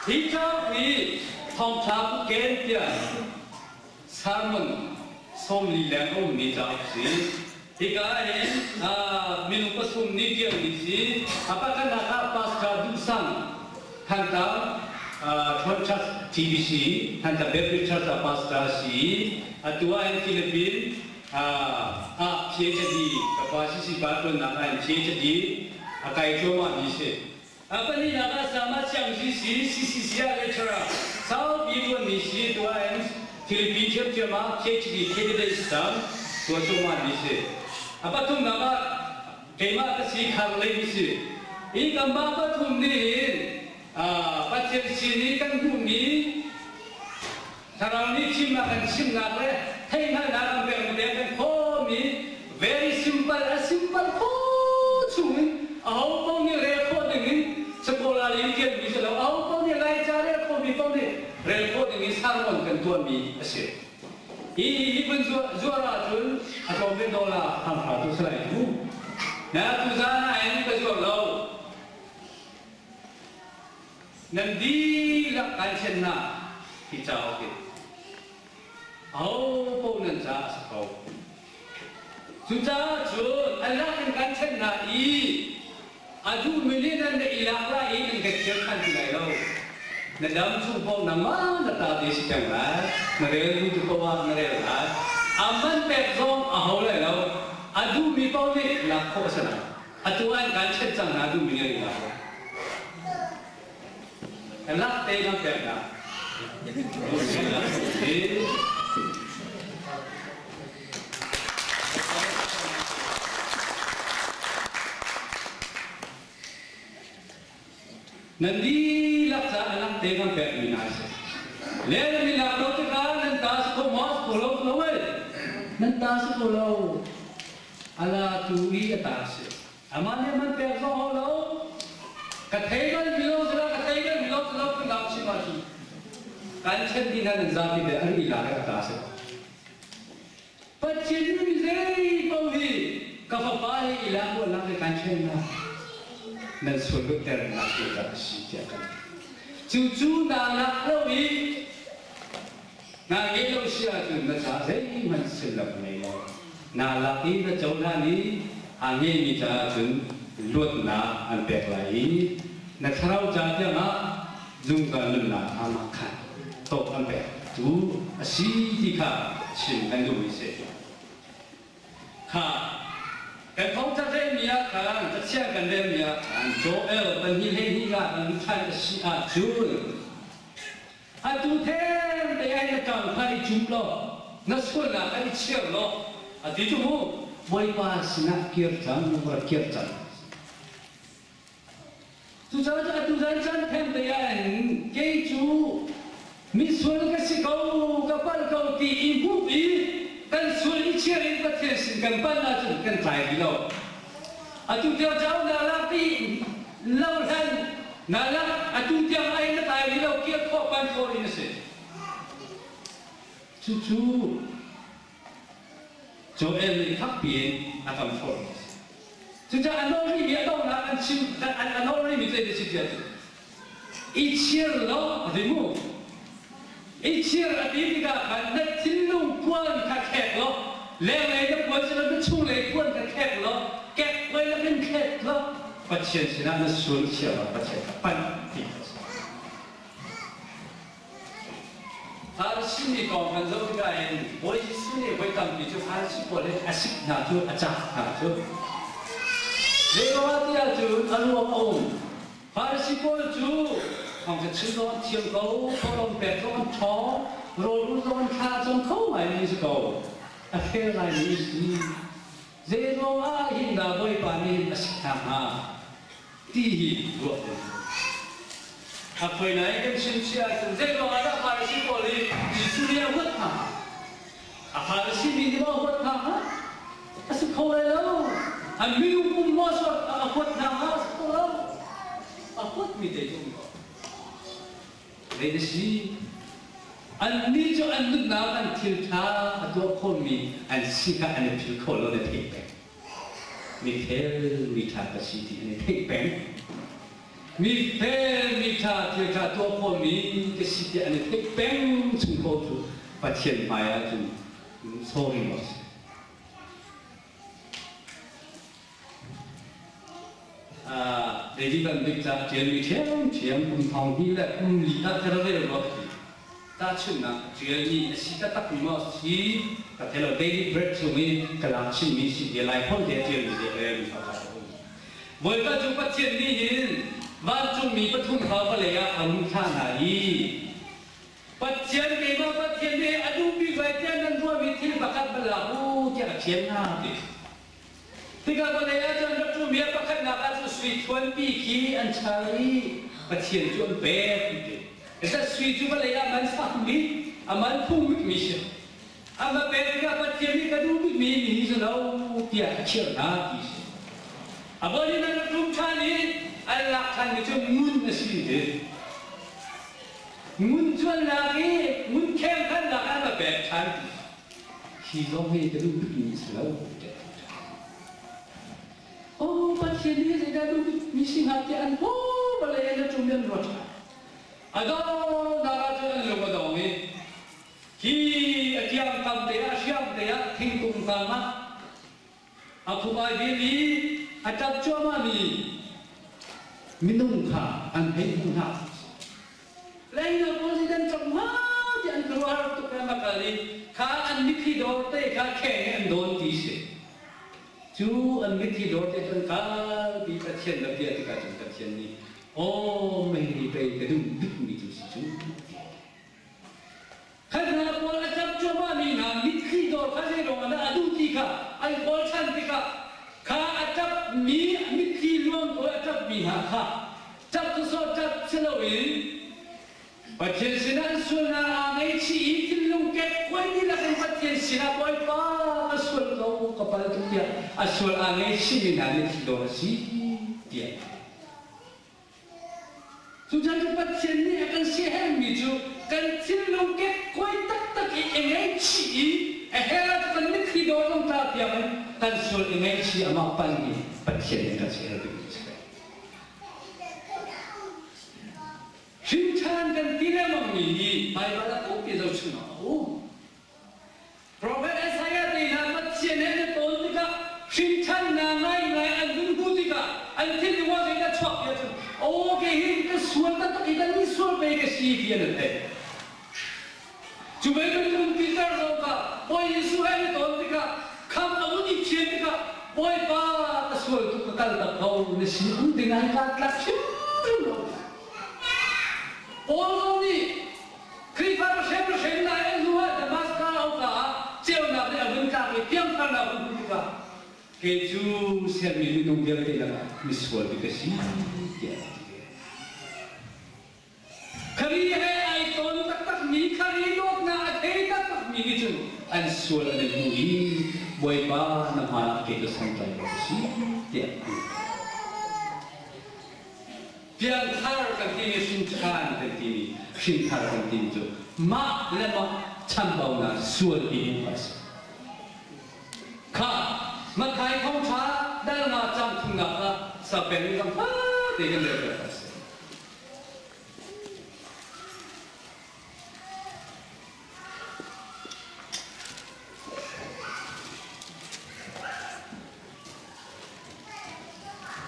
Hi cauk hi thawngṭha bu ken tiah sermon 40 leng a ummi cauk si. Hika ahhin minung pathum nih ṭialmi si. A pakhatnak ah Pastor Duh Sang. Thantlang Thon Church TBC, Thantlang Baptist Church ah pastor a si i atu ah hin Philippines ah PhD ka pa CC pa ṭuannak ah hin PhD a kai cuahmah mi si. A pahnihnak ah Sama Chiang si CCC ah lecturer saupi ṭuanmi si atu ah hin Philippines ṭhiamṭhiam ah PhD candidate si cang ṭuan cuahmah mi si. A pathumnak ah keimah ka si Kharlei mi si. Hi kanmah pathum nih hin Pathian sin i kan hmuhmi Thlarau nih thimnak kan chimnak le theihhngalhnak kan pekmi te kan khawmi very simple a simple kho chungin aho paoh nih rel khawh dingin Sekolah in tialmi si lo aho paoh nih Laica rel khawhmi paoh nih rel khawh dingin sermon kan tuahmi a si. Hi hi vun zuar ahcun a tlawm ve dollar hangha tu si lai cu. Na tuzaan ah hin ka zuar lo. Nan dihlak kai thlennak hi cauk hi aho paoh nan caah a si ko. Cucaah cun a lak in kan ṭhen hna i a duhmi nih nan na i lak lai i nan ka thiam ṭhan ti lai lo. Na dam chung paoh nangmah na ta te si peng lai. Na rel duh ti paoh ah na rel lai. A man pek zong a ho lai lo. A duhmi paoh nih lak khawh a si lai. Atu ah kan ṭhen cang hna duhmi nih an i lak lai. Lak te kan pek hna. Nan dihlak caah a lang te kan pekmi hna a si. Le nan i lak lo tikah nan ta si kho maw si kho lo lo ei. Nan ta si kho lo. Ala tu i a ta si. Amah nih man pek zong ho lo. Ka thei bal mi lo sila ka thei bal mi lo sila phun chim ahcun kan ṭhen dih hna nan zapi te an i lak i a ta si. Pathian nih mi zei paoh hi ka fapa hi i lak u lak i kan ṭhen hna nan sual lutter nak tu dah a si tiah kan ti. Cucu naa lak lo i naa ngeih lo si ahcun na ca zeihmanh sullam a ngei lo. Naa lak i na cohlan i aa ngeimi caah cun luatnak an pek lai i na thlarau ca tiangah zungzal nunnak aa khan tawk an pek tu a si ti kha chim kan duhmi si. Kha kan thawngtha relmi ah khan cathiang kan relmi ah khan Joel 2:12 ah kan than a si ahcun atu theng te ai na kang kha i cum law na sualnak kha i chir law a ti cu mu Bawipa sinah kir cang rak kir cang. Cucaah cu atu zan caan theng te ah hin kei cu misual ka si ko, ka palh ko ti i hmuh i kan sual i chiar in Pathian sin kan panh ahcun kan tlai rih lo. Atu tiang cauk naa lak ti lo hlan naa lak atu tiang ai na tlai rih lo kir khawh pan khawh in a si. Cucu Joel nih fakpi in a kan forh. Cucaah a nawl rihmi a donghnak an chim a nawl rihmi cu zei si tiah cun i chir lo a ti mu. I chir a ti tikah khan na thinlung puan kha thlek law lenglei na puan si lo na chunglei puan kha thlek law kek puai lakin thlek law Pathian sinah na sual chia law Pathian kha panh ti kha a si. Farasi mi kong kan zoh tikah hin Bawi Jesuh nih voi tampi cu Farasi pawl hi a sik hna cu a cak hna cu. Zeiruangah ti ahcun a ruang a um. Farasi pawl cu thawngṭha chim zong an thiam ko, thawhlawm pek zong an ṭhawng, rawlrul zong an thla cawm kho ngaimi si ko. A fel ngaimi an si. Zeiruangah hin dah Bawipa nih hin a sik hna hnga? Ti hi ruah ding. A poi nai kan chim si ahcun zeiruang ah dah Pharisee pawl hi Jesuh nih a huat hna? A Pharisee mi nih maw a huat hna hnga? A si kho lai lo. An minung pum maw a huat hna hnga? A si kho lo. A huatmi te cu um ko. Zei na si? Annih cu an nunnak an thil ṭha a tuah khawhmi an si kha an i philh kho lo na theih peng. Mifel miṭha ka si ti an i theih peng. Mifel miṭha thilṭha tuah khawhmi ka si ti an i theih peng chung ko cu Pathian hmai ah cun sorry maw si. David bantuk ca ṭialmi ṭhiamṭhiam kum thong hnih le kum li ah ka rel rua ka ti. Tahchunhnak ṭialmi a si taktakmi maw a si ka thei lo. Daily Bread chung i ka lak chinmi si ti Lai holh te a ṭialmi te ka relmi kha ka um. Bawipa cu Pathian nih hin vancungmi pathum kha vawlei ah a rung thlah hna i Pathian keimah Pathian nih a duhmi vai tiah nan ruahmi thil pakhat va lak u tiah a thian hna ti. Tikah vawlei ah cun rak ṭumi ah pakhatnak ah cun sui thuanpi khi an char i Pathian cu an pek an ti. Zeicah sui cu vawlei ah man fakmi, a man phung bikmi si. A va pek tikah Pathian nih ka duh bikmi mi hi si lo tiah a chirh hna ti si. A von in an rak ṭum ṭhan i an lak ṭhanmi cu ngun a si ti. Ngun cu an lak i ngun kheng khan lak an va pek ṭhan ti. Hi zong hi ka duh bikmi a si lo. Oh, Pathian nih zeidah duh bikmi si hnga tiah an paw vawlei an ṭum an ruat ṭhan. A donghnak ah cun an lung a dong i hi a kiangkam te ah hriam te ah thingkung tang ah a khup ai bil i a ṭap cuahmahmi minung kha an hei hmuh hna. Leinak president cong hnga ti an khuaruahhar tuk le makal i kha an mitthli dawr te kha kheng i an dawn ti si. Cu an mitthli dawr te cu an kalpi Pathian rak bia tikah cun Pathian nih aw mei pei ka duh bikmi cu si cu ti. Kha hna pawl a ṭap cuahmahmi hna mitthli dawr kha zeiruang ah dah a duh ti kha an kawl ṭhan tikah kha a ṭapmi mitthli luang ko i a ṭapmi hna kha ṭap sawsawh ṭap si loin Pathian sinah an sualnak aa ngaihchih i thinlung kekkuai dihlak in Pathian sinah Bawipa ka sual ko ka pal tuk tiah a sual aa ngaihchihmi hna mitthli dawr a si tiah Cucan cu Pathian nih a kan siaherhmi cu kan thinlung kekkuai taktak i i ngaihchih i a herh ah kan mitthli dawr zong tla tiang in kan sual i ngaihchih amah pan hi Pathian nih a kan siaherh bikmi a si ko. Hrinṭhan kan ti lengmangmi hi Baibal ah tampi zohchun awk a um. Profet Isaiah te hna Pathian he an i tawn tikah hrinṭhannak ngaingai an vun hmuh tikah an thinlung ah zeidah chuak ti ahcun aw kei hin ka sual taktak i kan misual pei ka si ti an theih. Cu bantukin Peter zong kha Bawi Jesuh he an i tawn tikah khamh a vun i thian tikah Bawipa ka sual tuk ka kal tak ko na sin um ding ah hin kaa tlak hrimhrim lo. Paul zong nih Khrihfa hriamhrem lai an hnu ah Damascus hauka ah ceunak nih a vun tlak i piangtharnak a vun hmuh tikah kei cu sermi minung vialte lakah misual bik ka si tiah a ti ve. Khari he ai tawn taktakmi Khari dawtnak a thei taktakmi nih cun an sual an i hmu i Bawipa na hmaiah kei ka santlai lo ka si tiah an ti. Piangthar kan timi hrinṭhan kan timi hrinthar kan timi cu mah le mah chambaunak sual i hmuh a si. Kha Matthai thawngṭha dal nga cang thumnak kha sapeng in kan fate kan rel piak a si.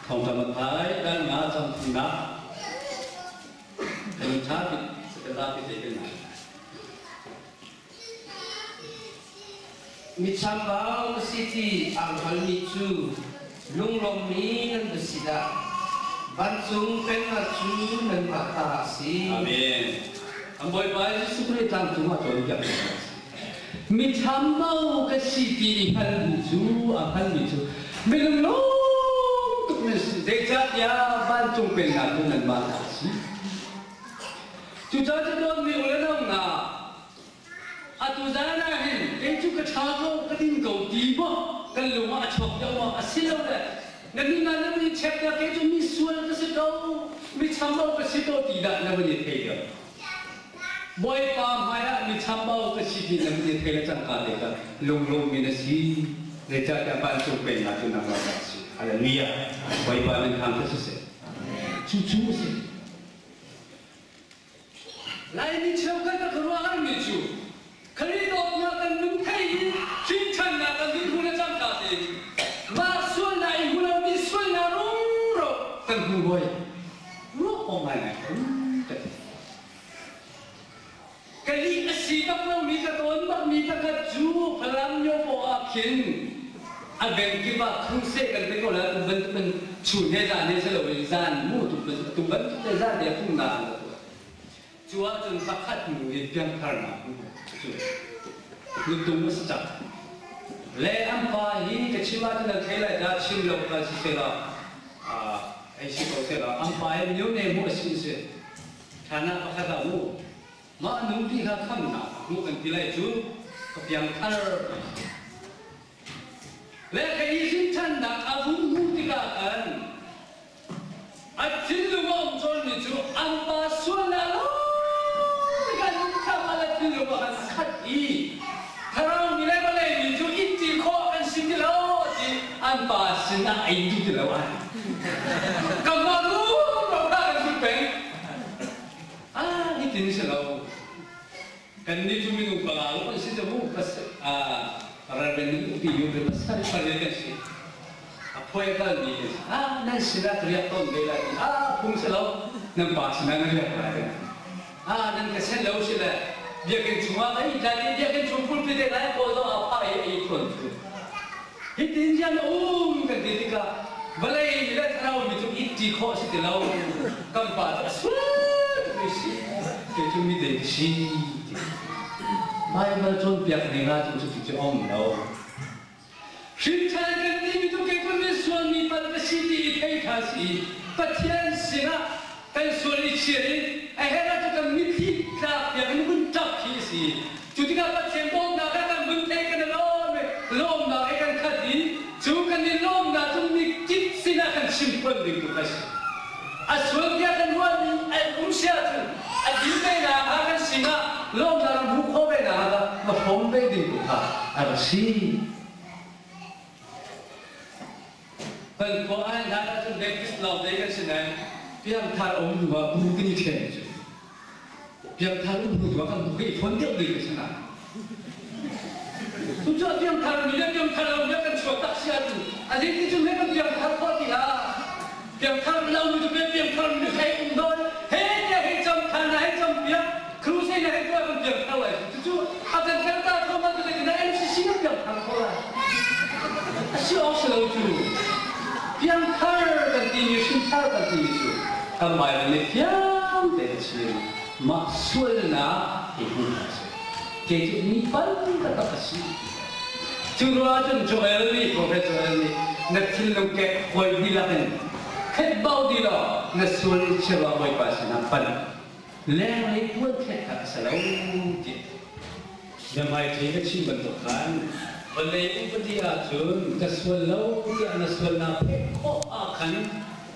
Thawngṭha Matthai dal nga cang thumnak kan ṭha bik kan zapi te kan ngai. Michambau na si ti aa hngalmi cu lunglawmmi nan va si dah! Vancung pennak cu nanmah ta a si. Amen. An Bawipa Jesuh Khrih tlangcung ah cawnpiak mi a si. Michambau ka si ti i hngalmi cu a hngalmi cu minung lawng tuk nan si. Zeicahtiah vancung pennak cu nanmah ta a si. Cucaah cu dawtmi u le nau hna, atu zan ah hin kei cu ka ṭha ko, ka ding ko ti maw kan lung ah a chuak deuh maw? Asilole na nun ah na vun i check tiah kei cu misual ka si ko, mi chambau ka si ko ti dah na vun i thei deuh. Bawipa hmaiah mi chambau ka si ti na vun i thei le cangka te kha lunglawmmi na si. Zeicahtiah vancung pennak cu nangmah ta a si. Hallelujah. Bawipa min thangṭhat siseh. Cucu a si. Laimi cheukhat ka khuaruahharmi cu Khrih dawtnak kan nun thei i hrinṭhannak kan nun hmu le cangka tein mah sualnak i hmu lomi sualnak rumro kan hmu. hmu hoi. Ruah awk ngaingai ka um ka ti. Ka lih a si bak lomi ka tawn bakmi pakhat cu Falam Myopaw ah khin a vengkip ah khungseh kan ti ko lai tu bantuk in chun he zan he si loin zan mu tu tu bantuk te zan he phungnak an tuah. Cu ahcun pakhat nu hi piangtharnak hmu cu nutung a si cang. Le an pa hi ka chim ahcun nan thei lai dah chim lo ka si selaw hei si ko selaw an pa hi myone mu a si si. Thana pakhat ah mu mah nupi kha khamnak hmuh kan ti lai cu ka piangthar le ka i hrinthannak a vun hmuh tikah khan a thinlung a um cawnmi cu an pa sualnak lawng kan thlam ah le thinlung ah khan a khat i thlarau mi le vawlei mi cu it ti khawh an si ti lo ti an pa sinah a in duh ti lo ai Kanmah rumro kha kan zul peng. Ah, hitin si lo. Kannih cu minung panga lawng kan si cu mu. Ralrin in upi yu ve pasarih pariat kan si. A phuai a kalmi kan si. Ah, nan sinah ka riak tawn ve lai ti. Ah, phung si lo. Nan pa sinah na riak lai kan ti. Ah, nan ka sen lo si le biakinn chungah ka it lai i biakinn chung pulpit te lai kawl zong ah phah i a i thawn cu. Hitin rian a um kan ti tikah vawlei le thlarau mi cu it ṭi khawh a si ti lo. Kan pa cu a sual tukmi si. Kei cu mi dei ka si ti. Baibal cawnpiak ning ah cun cuti cu a um lo. Hrinṭhan kan timi cu kei cu misual mi pan ka si ti i thei kha si. Pathian sinah kan sual i chir in a herh ahcun kan mitthli tlak tiang in vun ṭap khi a si. Cu tikah Pathian bawmnak ah kan vun thei kan i lawm i lawmnak he kan khat i cu kan i lawmnak cu mikip sinah kan chim phuan ding tu kha a si. A sual tiah kan ruahmi an um si ahcun a dil ve nakhnga kan sinah lawmnak ram hmuh khawh ve nakhnga va hrawm ve ding tu kha a rak si. Kan khua ah hlan ahcun Baptist lawng te kan si nain piangthar a um hnu ah bu kan i ṭhen cu. Piangthar um hnu tu ah kan bu ka i fawn deuh ding ka si na. Cucaah piangthar mi le piangthar lo mi kan chuah tak si ahcun a zeiti cu he kan piangthar khawh ti la. Piangthar lo mi cu piangthar mi hei um dawn he tiah hei cam than na hei cam piak crusade na hei tuah kan piangthar lai. Cucu a kan kalta kho ma tu na MCC na piangthar kho lai. A si awk si lo cu. Piangthar kan timi hrinthar kan timi cu kan Bible nih fiang tein a chim. Mah sualnak hi hmun a si. Kei cu mi pal taktak a si. Cu ruah cun Joel nih Prophet Joel nih na thinlung kek hawi dihlak in khet bau di law na sual i chirah Bawipa sinah pan. Lenglei puan khet kha a si lo ti. Biahmaiṭhi ka chim bantuk khan vawlei upadi ahcun ka sual lo tiah na sualnak pek khawh ah khan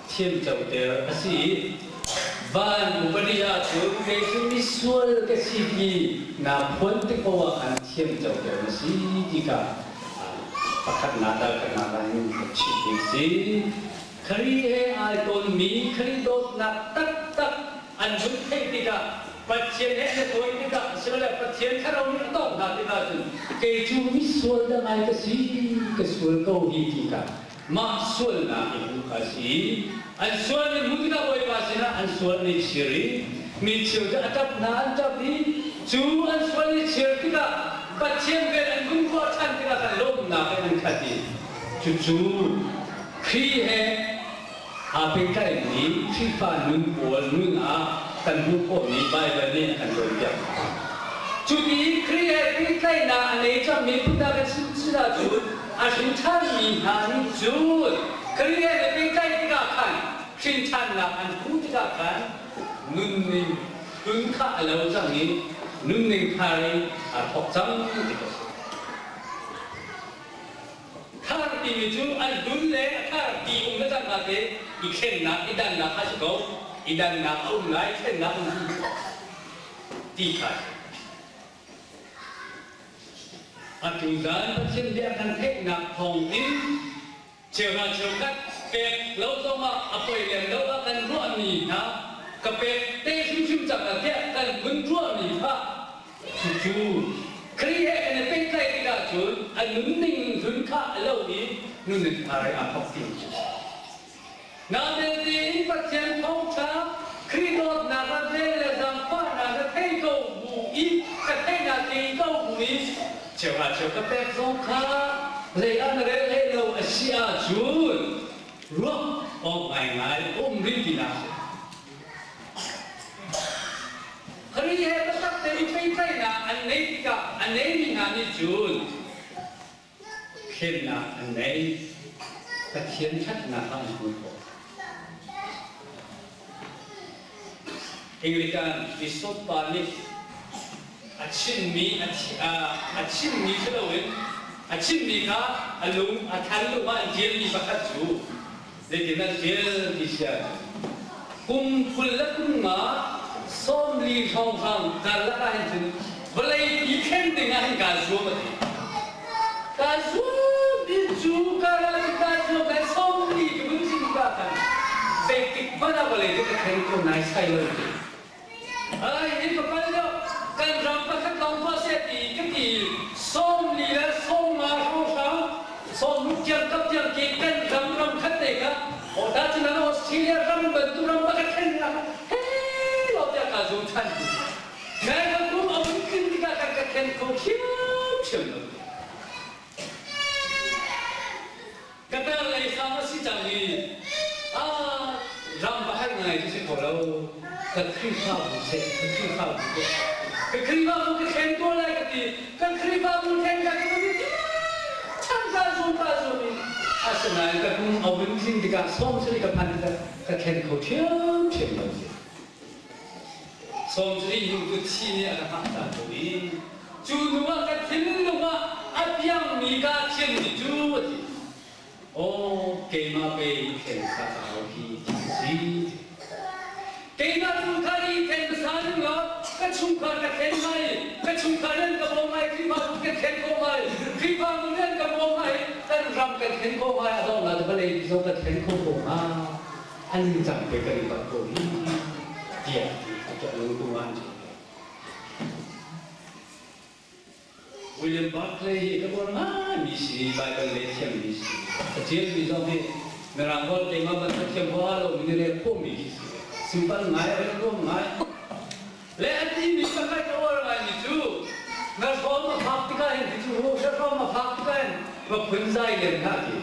thiamcoter a si i van upadi ahcun kei cu misual ka si ti naa phuan tik paoh ah khan thiamcoter na si ti kha pakhatnak dal khatnak ah hin ka chimh ding si. Khrih he ai tawnmi Khrih dawtnak taktak an hun theih tikah Pathian he an i tawi tikah asilole Pathian thlarau nih a tawk hna tikah cun kei cu misual dah ngai ka si ka sual ko hi ti kha mah sualnak i hmuh kha a si. An sual in hmuh tikah Bawipa sinah an sual an i chir i mi cheu cu a ṭap hna an ṭap i cu an sual i chir tikah Pathian vel an vun ruah ṭhan tikah khan lawmhnak in an khat i cucu Khrih he aa pehtlaimi Khrihfa nun pawl nun ah kan hmuh khawhmi Baibal nih a kan cawnpiak. Cuti i Khrih he pehtlaihnak a nei cangmi phun kan sin ahcun a hrinṭhanmi hna nih cun Khrih he na pehtlaih tikah khan hrinṭhannak an hmuh tikah khan nunning hlun kha a lo cang i nunning thar in aa thawk cang ti a si. Thar timi cu an hlun le a thar ti um le cangka te i thlennak i dannak a si ko. I dannak a um lai, thlennak um ti kha a si. Atu zan Pathian bia kan theihnak thawng in cheuhra cheukhat pek lo zongah a poi lem lo ah kan ruahmi hna ka pek te hrimhrim cang ah tiah kan vun ruahmi kha Cucu Khrih he kan i pehtlaih tikah cun a nunning hlun kha a lo i nun in thar aa thawk ti cu a si. Nabelte in Pathian thawngṭha Khrih dawtnak a vel le zaangfahnak na thei ko bu i ka theihnak thei ko bu i cheuhra cheu ka pek zong kha zei ah na rel hlei lo a si ahcun ruah awk ngaingai um rih tinak a si. Khrih he biatak tein pehtlaihnak an neih tikah a neimi hna nih cun thlennak an nei. Pathian ṭhatnak ah an hmu khawh. Anglican bishop pa nih a chimmi a chimmi si loin a chimmi kha a lung a than lung ah an ṭialmi pakhat cu zeitin an ṭial ti si ahcun kum 20 le kum nga 40 hrawnghrang karlak ah hin cun vawlei pi thlen ding ah hin kaa zuam a ti. Kaa zuam i cu karah cu kaa zuam lai 40 ka vun chim ka khan zeitik hmanh ah vawlei cu ka thlen kho naisai lo ti. Ai hi ka pal deuh kan ram pakhat lawng tuah seh ti ka ti 40 le 50 hrawnghrang 60 tiang kap tiang ki kan ram ram khat te kha Ota cu nan Australia ram bantuk ram pakhat thlen ah he lo tiah kaa zum than ti. Nai kan kum a vun tlin tikah kan ka thlen kho ṭhiamṭhiam lo. Ka tar lei sang a si cang i ah ram pakhat ngai cu si kho lo. Ka Khrihfabu seh, ka Khrihfabu seh. Ka Khrihfabu ka thlen tuah lai ka ti. Ka Khrihfabu thlen ka ka ti. Chan ka zum ka zum i asinain ka kum a vun tlin tikah 70 ka phan tikah ka thlen kho ṭhiamṭhiam lo si. 70 hnu cu thi nih a ka hngah ta ko i cu hnu ah ka thinlung ah a piangmi kaa thianmi cu a ti. Aw keimah pei thlen sa ka hau hi ti si. Keimah chungkhar i thlen hmasa ning law ka chungkhar ka thlen mai, ka chungkhar nan ka bawm mai, Khrihfabu kan thlen khawh mai, Khrihfabu nan ka bawm mai, kan ram kan thlen khawh mai, a donghnak vawlei zong kan thlen khawh ko hnga. An cang pe kan i bat ko hi tiah a tuah lungtung ah an chim. William Barclay hi ka uar ngaimi si, Baibal leh thiammi si. A ṭialmi zong hi Mirang holh keimah bantuk thiam huaha lomi nih rel khawhmi khi si. Simple ngai, relruam ngai. Le a timi pakhat ka uar ngaimi cu na hrawm a fak tikah hin ti cu na hrawm a fak tikah hin va phunzai len hlah ti.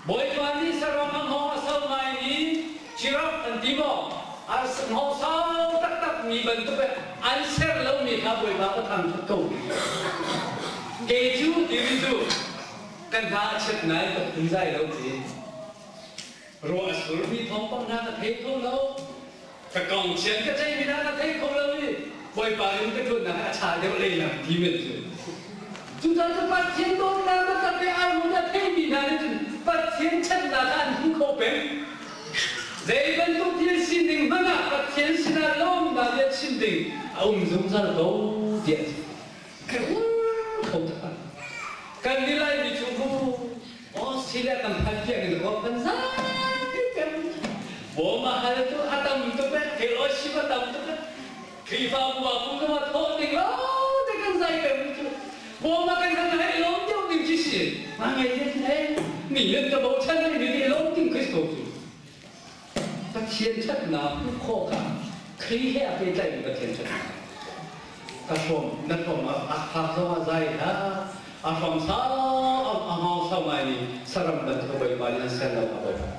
Bawipa nih saram a hngawng a sau ngaimi giraffe an ti maw? A hngawng sau taktakmi bantuk an ser lomi kha Bawipa ka thangṭhat ko. Kei cu timi cu kan hna a chiat nain ka phunzai lo ti. Ruah a surmi thawngpang hna ka thei kho lo. Ka kong chian ka ceihmi hna ka thei kho lo i Bawipa in ka ṭuannak a ṭha deuh lehlam ti men cu. Cucaah cu Pathian dawtnak taktak le ai hmun a theimi hna nih cun Pathian ṭhatnak kha an hmu kho peng. Zei bantuk thil sining hmanh ah Pathian sinah lawmnak bia chim ding a um zungzal ko tiah a ti. Ka kho taktak. Kan nih Laimi cu mu Australia kan phan tiang in ruak kan zai peng. Bawm a hal tu a tam tuk eh, fellowship a tam tuk eh. Khrihfabu ah kum zong ah thawh ding lo te kan zai peng cu. Bawm a kan han hei lawm deuh ding khi si. Ma ngai te he ni nan ka bochan ni ni lawm ding Kristo cu. Pathian ṭhatnak hmuh khawh kha Khrih he a pehtlaihmi Pathian ṭhatnak. Ka hrawm na hrawm a phak zong ah zai hlah. A hrawm sau a hngawng sau ngaimi saram bantuk Bawipa nih an ser lo a Bawipa.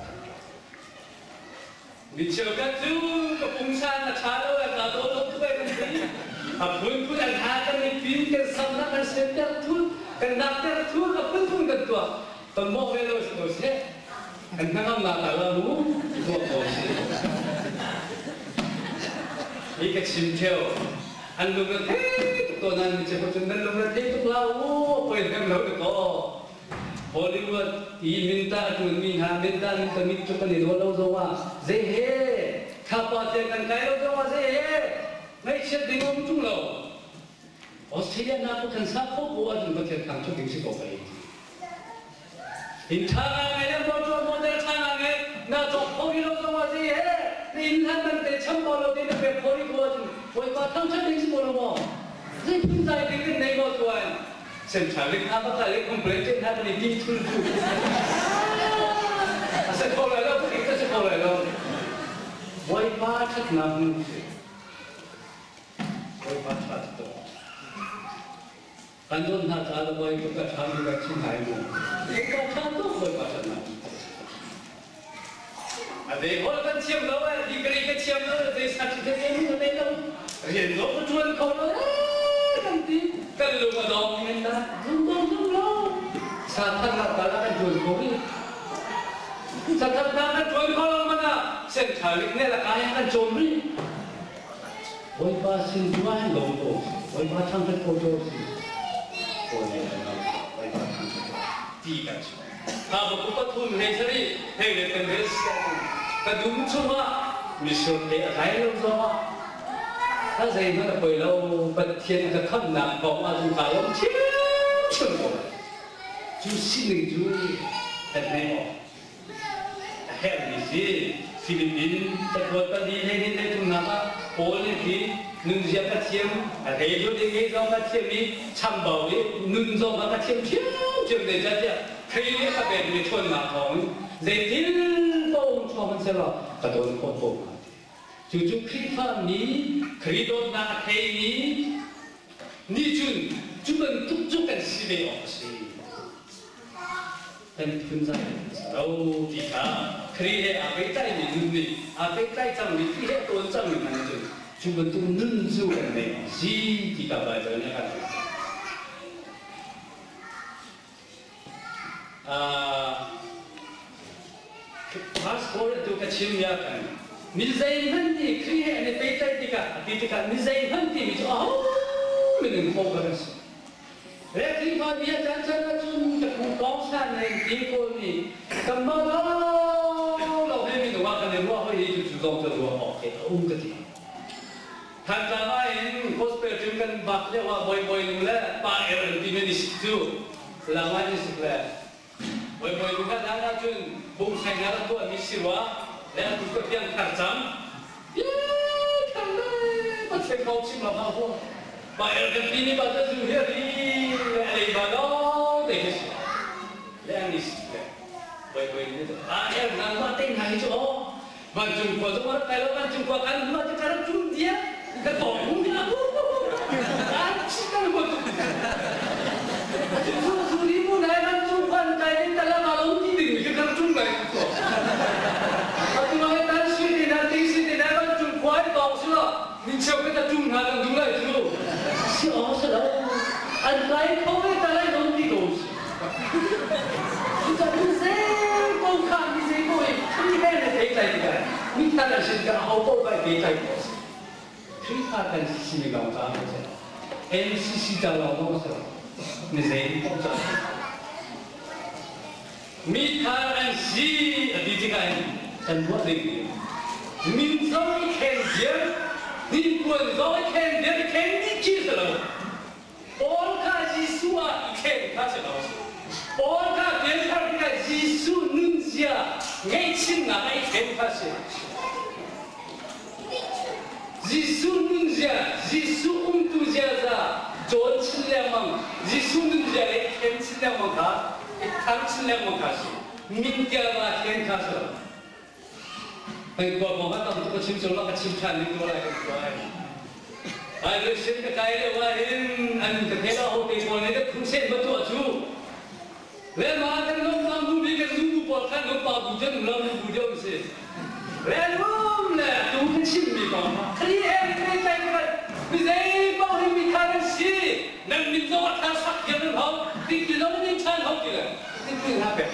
Mi cheukhat cu ka pungsan a ṭha lo le kaa dawh lo tuk ai kan ti. A phunphun an ha kan i pin kan samnak kan senter thut kan nakter thut a phunphun kan tuah. Kan mawh ve lo si ko seh. Kan hnangamnak ah la mu tuah ko si. Hi ka chim theo. An lung a thei tuk to nan mi cheu cun nan lung a thei tuk la u poi hem lo te ko. Hollywood i minta a ṭuan mi hna minta nin ka mit cu kan i daw lo zong ah zei he thlapa te kan kai lo zong ah zei he ngaihchiat ding um ṭung lo. Australia na kan sa kho ko ahcun Pathian thangṭhat ding si ko pei. Inn ṭha ngai le motor model ṭha ngai na cawk kho rih lo zong ah zei he na inn hlan man te cham ko lo te na pek kho rih ko ahcun Bawipa thangṭhat ding si ko lo maw? Zei phunzai ding kan nei maw tuan? Central lik hna baka le complaint te hna kan i ti thul tu. A se kho lai lo. ṭhatnak nun si. Bawipa ṭha tuk. Kan dawt hna caah le Bawipa ka ṭha mi ka chim hai mu. Bawipa ṭha tuk Bawipa ṭhatnak. A zei holh kan thiam lo eh, degree ka thiam lo, zei certificate ka nei lo, rian zong ka ṭuan kho lo eh kan ti. Kan lung a dong men dah, lung dong lung lo. Sa thatnak tal ah kan ṭuan kho rih. Sa thatnak kan ṭuan kho lo man ah central nih ne la kai ah kan cawm rih. Bawipa sin tu ah hin lawm ko. Bawipa thangṭhat ko ko si. Kawl le Bawipa thangṭhat ko ti kan chuak. Habakkuk pathum hlei sarih hlei le kan rel si ahcun ka dum chungah mitsur thei a tlai lo zongah ka zeihmanh a poi lo Pathian ka khamhnak kong ahcun kaa lawm ṭhiamṭhiam ko. Cu sining cu kan hei awk a herhmi si. Philippine cakuat pali hleihnih hleithumnak ah Paul nih hi nunzia ka thiam, a hlei lio ding ngei zong ka thiam i chambau i nun zong ka thiam ṭhiamṭhiam zeicahtiah Khrih nih a ka pekmi ṭhawnnak thawngin zeitil paoh um chuak hmanhsehlaw ka dawn khawh ko hnga ti. Cucu Khrihfa mi, Khrih dawtnak a theimi nih cun cu bantuk cu kan si ve awk a si. Kan phunzai lo ti kha Khrih he aa pehtlaimi nun nih aa pehtlai cangmi Khrih he a tawn cangmi hna nih cun cu bantuk nun cu kan nei awk a si ti kha Baibal nih a kan cawnpiak. Pastor tu ka chim ya kan mi zeihmanh nih Khrih he an i pehtlaih tikah a ti tikah mi zeihmanh timi cu aho minung kho ka kan si. Le Khrihfa bia caan caan ahcun ka phu kong san in ti pawl nih kanmah lo he minung ah kan i ruah hoi hi cu cu zong cu ruah awk he a um ka ti. Thantlang ah hin gospel team kan bak lio ah Bawibawi nu le Pa Er an timi an i sik cu lang ah an i sik le Bawibawi nu kan hlan ahcun bungseng ah a tuahmi si rua le atu ka piang thar cang thar le Pathian kong chim lo hau huam Pa Er kan ti ni ba cu zu hi a ri le a lei ba lawng te khi si le an i sik le Bawibawi nu nih Pa Er nangmah te hna hi cu aw Vancung khua zong a rak kai lo, vancung khua kan hmu ahcun ka rak ṭum diam, ka tawng hung ding ah kan chim kan huat tuk. Cu cu ni mu nai vancung khua an kai ding tala ma lo ti ding mi ka rak ṭum kai ko. Atu ma he tan si ti na ting si ti na vancung khua ai tawng si lo, min cheu ka ta ṭum hna kan duh lai cu. Si awk si lo, an kai kho ve ta lai lo ti ko si. Cucaah zei ko kha mi zei ko i Khrih he na pehtlai tikah mithar an sin ka aho paoh kai pehtlai khawh a si. Khrihfa kan si mi lawng caah maw si MCC ca lawng maw si mi zei paoh ca mithar an si a ti tikah hin kan ruah ding min zong i khen diam hnipuan zong i khen diam i khen dih khi si lo Paul kha Jesuh ah i thlen kha si lo. Paul kha pianthar tikah Jesuh nunzia ngeihchinnak ah i thlen kha si. Jesuh nunzia, Jesuh umtu ziaza cawn chin lengmang, Jesuh nunzia le i thlen chin lengmang kha, i thar chin lengmang kha si. Min tiang aa thlen kha si lo. Kan khua kong ah tam tuk ka chim cang lo, ka chim ṭhan ding ko lai kan khua ai. Bible sin ka kai lio ah hin an ka thei lo ho te pawl nih ka crusade va tuah cu. Le ma kan lom pang bu bi kan zu bu pawl khan lom pa bu chen lo bu deuh si. Le lum le tu ka chim mi kong Kri em kri kai kai mi zei paoh hi mi tha nan si nan min zong a tha sak hiam nan hau ti ti lo ni than hau ti le ti ti ha pe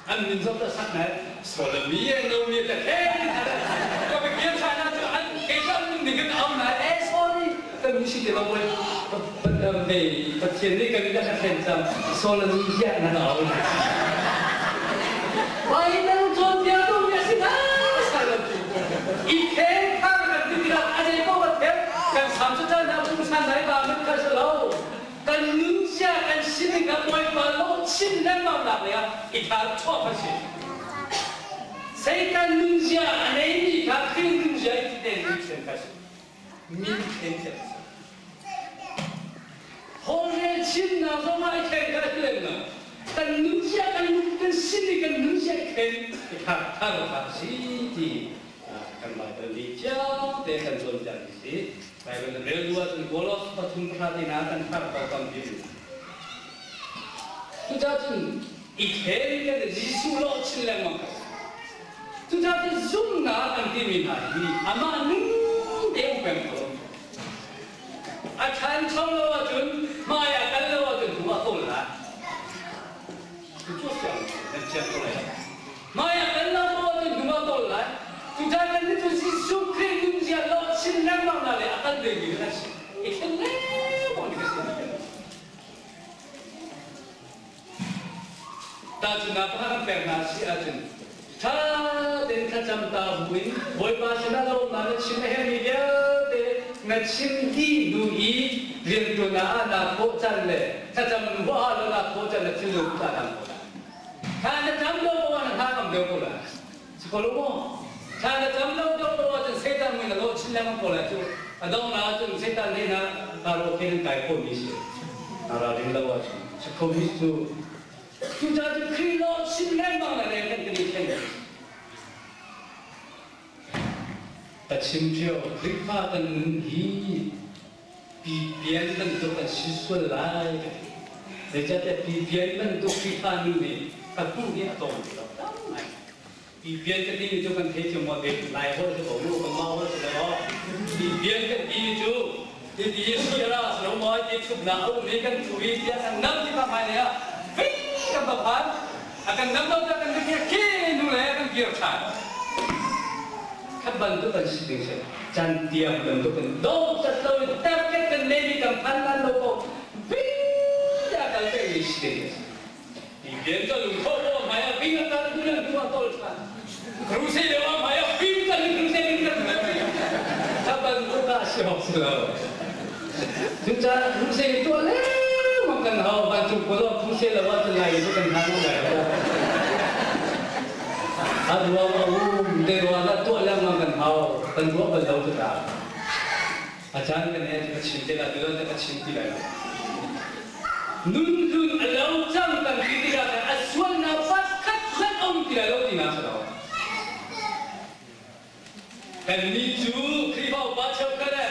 an min zong ta sak nai solami e no mi ta khe ka be kian sa na chu an ke ka min ni kan am nai eh sorry kan mi si te ba boy ve pathian nih kan ka thlen cham solami hian na au Bible cawn bia tu mi asi na i khen thar kan ti tikah a zei paoh kan khen kan sam cu caan ah pungsan nai ba min kha si lo kan nunzia kan sining ah Bawipa lawh chin lengmangnak lei ah i thar chuah kan si. Satan nunzia a neimi kha Khrih nunzia i ti mi thlen kha si. Min thlen thiam si. Holhrel chimnak zong ah i thlen kha a si lo. Kan nunzia kan kan sining kan nunzia i thlen i thar thar kha si ti. Kan Baibal nih cio te kan cawnpiak mi si. Baibal na rel duh ahcun Kolos pathum pahra ti hna kan thar ko tampi um. Cucaah cun i thlen kan Jesuh lawh chin lengmang ko. Cucaah cun zumhnak kan timi hna hi amah ning te um peng ko. A ṭhancho lo ahcun hmai a kal lo ahcun hnu a kawl lai. Cu siang nan thiam ko lai. Hmai a kal lo ahcun hnu a kawl lai. Cucaah kan nih cu Jesuh Khrih nunzia lawh chin lengmang na le a kal dingmi kan si. I thlen lengmang ding a si. Tahchunhnak pakhat kan pek hna si ahcun ṭha tein thlacam ta buin Bawipa sinah lawmnak na chim a herhmi vialte na chim dih hnu i rianṭuan ah naa thawh can le thlacam huaha lo naa thawh can le thinlung aa dang ko lai. Thla na cam lo poah na hna ngam deuh ko lai. Si ko lo maw? Thla na cam lo deuh poah ahcun Satan mui na lawh chin lengmang ko lai cu. A donghnak ahcun Satan nih na karaoke nan kai khawhmi si. Naa ralrin lo ahcun. Si khomi cu Cucaah cu Khrih lawh chim lengmang le reng kan kan i thleng. Ka chim cio, Khrihfa kan nun hi pipian bantuk an si sual lai ka ti. Zeicahtiah pipian bantuk Khrihfa nu nih ka hmuh hi a tlawm ti lo. Tam ngai. Pipian ka timi cu kan thei cio maw te lai holh si ko mu kan mah holh si lo. Pipian kan timi cu titi siara si lo maw ti chupnak a um i kan thu i tiah kan nam ti pa hmai lei ah fing kan va phan. A kan nam lo tiah kan va khi nu le kan kir ṭhan. Khat bantuk an si ding si. Cantiang bantuk in dawt lo in target kan neimi kan phan lan lo ko. Bing tiah kal pengmi si ding a si. Ti bian ka lungtho ko hmai ah bing a kal tu nan tu a tol ṭhan. Kruse lio ah hmai ah bing kan kruse ding kan Kha bantuk ah si hok si lo. Cucaah kruse tuah lengmang kan hau vancung kolo kruse lo ah cun lai cu kan hlan lai lo. A ruang a um te ruang ah tuah lengmang kan hau kan ruah bal lo cu ta. A caan kan he ka chim te la ti lo ka chim ti lai lo. Nun hlun a lo cang kan ti tikah khan a sualnak pakhat hmanh a um ti lai lo tinak si lo. Kannih cu Khrihfa upa cheukhat le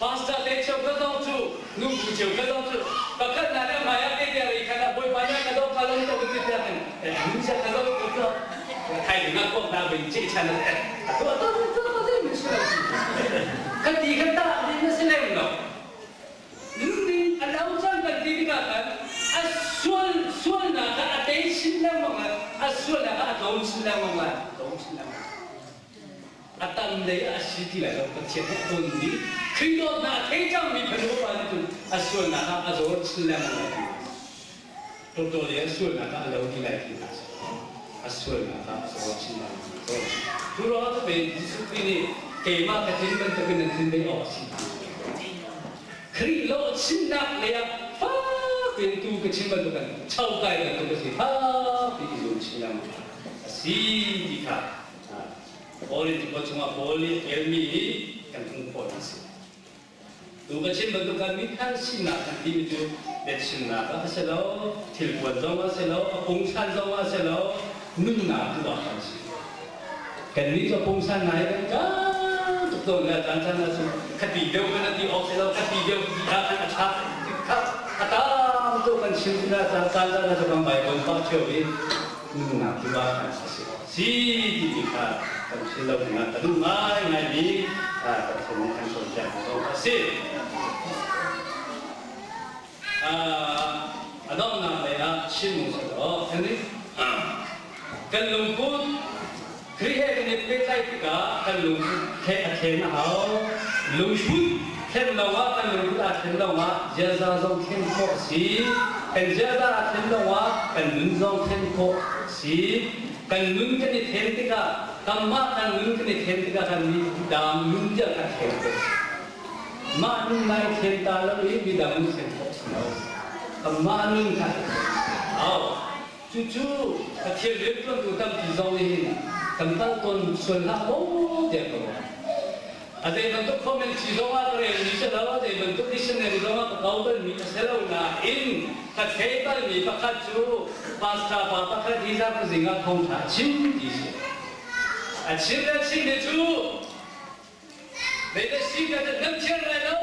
pastor te cheukhat zong cu nubu cheukhat zong cu pakhat hna le hmai ah te ri khan ah Bawipa nih ka dawt kha lo to ti tiah khan nun sia ka lo to to thai ding ah kok na bin che chan eh to to to to to mi su ka ti kan ta din na si lem lo Lungding a lo cang kan ti tikah khan a sual sualnak kha a tei chin lengmang lai, a sualnak kha a tlawm chin lengmang lai, a tlawm chin lengmang. A tam lei ah a si ti lai lo, Pathian he a tonmi Khrih dawtnak a thei cangmi fanu pa nih cun a sualnak kha a zawr chin lengmang lai ti. Tawtaw le a sualnak kha a lo ti lai ti hna seh. A sualnak kha a zawr chin lengmang, a zawr chin. Cu ruangah cu ve Jesuh Khrih nih keimah ka thin bantukin nan thin ve awk a si ti. Khrih lawhchinnak lei ah fak in tu ka chim bantukin chokai bantuk a si fak ti i zum chin lengmang a si ti kha Paul in khua chungah Paul nih a ṭialmi hi kan hmuh khawh a si. Tu ka chim bantuk khan mithar sinak kan timi cu biachimnak ah a si lo, thilpuan zong ah a si lo, a pungsan zong ah a si lo, nunnak tu ah kan si. Kannih cu a pungsan ngai kan ṭang tuk tawn le a caan caan ah cun khati deuh kan ti awk si lo, khati deuh ti ah khan a ṭha kha a tam tuk kan chim tikah caan caan ah cun kan Baibal pah ṭheo i nunnak tu ah kan si si timi kha kan philh lo dingah ka duh ngaingaimi Pathian nih kan cawnpiak zong a si. A donghnak lei ah chim u selaw kan lungput Khrih he kan i pehtlaih tikah kan lungput he a thlen a hau. Lungput thlen lo ah kan lungput aa thlen lo ah ziaza zong thlen khawh a si. Kan ziaza aa thlen lo ah kan nun zong thlen khawh a si. Kan nun kan i thlen tikah kanmah kan nun kan i thlen tikah kan midang nun tiang kan thlen khawh a si. Mah nun nai thlen ta lo i midang nun thlen khawh a si lo. Kanmah nun kha hau. Cucu Pathian rianṭuantu tampi zong nih hin kan kal tawn sual hlah maw tiah ka ruah. A zei bantuk commentary zong ah ka relmi si lo, a zei bantuk dictionary zong ah ka kau balmi a si lo nain ka thei balmi pakhat cu pastor pa pakhat hi zarhpi zing ah thawngṭha a chim ti si. A chim le chim le cu Zei si ka nan thiar lai lo.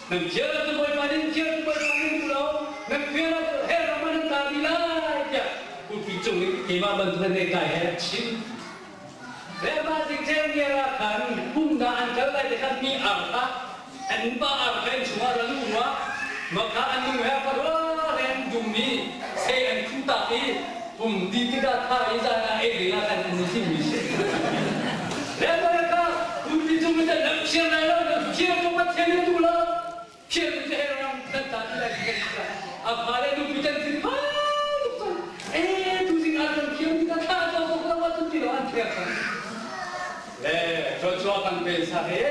Nan thiar ahcun Bawipa nih thiar cu Bawipa nih duh lo. Nan thiar ahcun hell ram ah nan tla dih lai tiah pulpit cung i keimah bantuk in kai he a chim. Le mah zingceng ah khan pumnak an kal lai te khan mi ar kha an pa ar kha inn chungah ra luh rua makha an nu he farua le an dum i sei an khuh tak i pum di tikah tha i zan ah ei ding ah khan an i thimmi si. Le ka pulpit cung in nan thiar lai lo, nan thiar cu Pathian nih a duh lo. Thiar cu hell ram nan ta ti lai ti kan ti A fa le nupi can thin phan tuk cang. Eh tuzing ah kan thiam ti ka thla to tuk lo ah cun ti lo an thiar cang. Le thluachuah kan pe sa he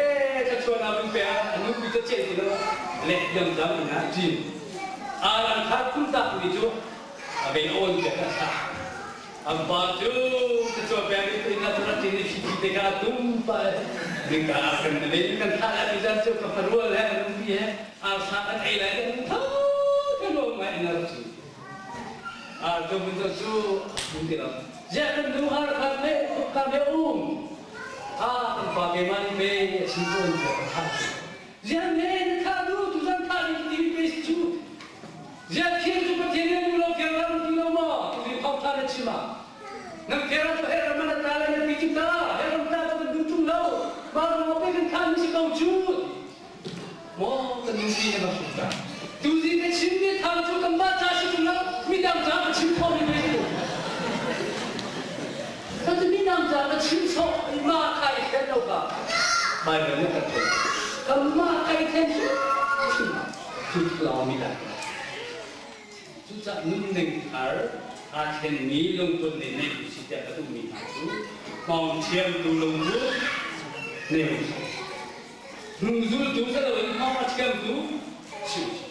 thluachuah na vun pe ah a nupi ca ceh ti lo le yam dam in ah cin. Aran kha khun tak mi cu a ve on te ka sa. An pa cu thluachuah pek in inn ah cun a ṭin i thi te kha a tum pah i nika ah kan le kan thlah lai mi zan cu ka farual he a nupi he arsa kan ei lai kan tho te lo ngai in a rak chim. Ar cu mun cu mun ti lo. Ziah kan nu ar kha me ka me um. A kan pa ke ma ni pe a chim ko in ka thah. Ziah me na thah du tu zan thah ni ti pe si cu. Ziah thil cu Pathian nih an duh lo kher ram ti lo maw? Tu hi thawngtha na chim ah. Nan kher ah cu her ram an ta lai nan ti cu ta. Her ram ta ka van duh ṭung lo. Mah ruang ah pei kan thah mi si ko cu. Maw kan nupi na va hruh ta. Tuzi ka chim mi thang cu kanmah ca si ṭung lo, midang ca ka chim khawh mi ve si. Ka cu midang ca ka chim sawh mah kha i thlen lo ka. Bible nih kan cawn. Kanmah ka i thlen hrimhrim. Cutlawng mi dah Cucaah nunning thar aa thlenmi lungput nih neih u sih tiah ka duhmi hna cu hngawng thiamtu lungput nei u sih. Hnungzultu si loin hngawng a thiamtu si u sih.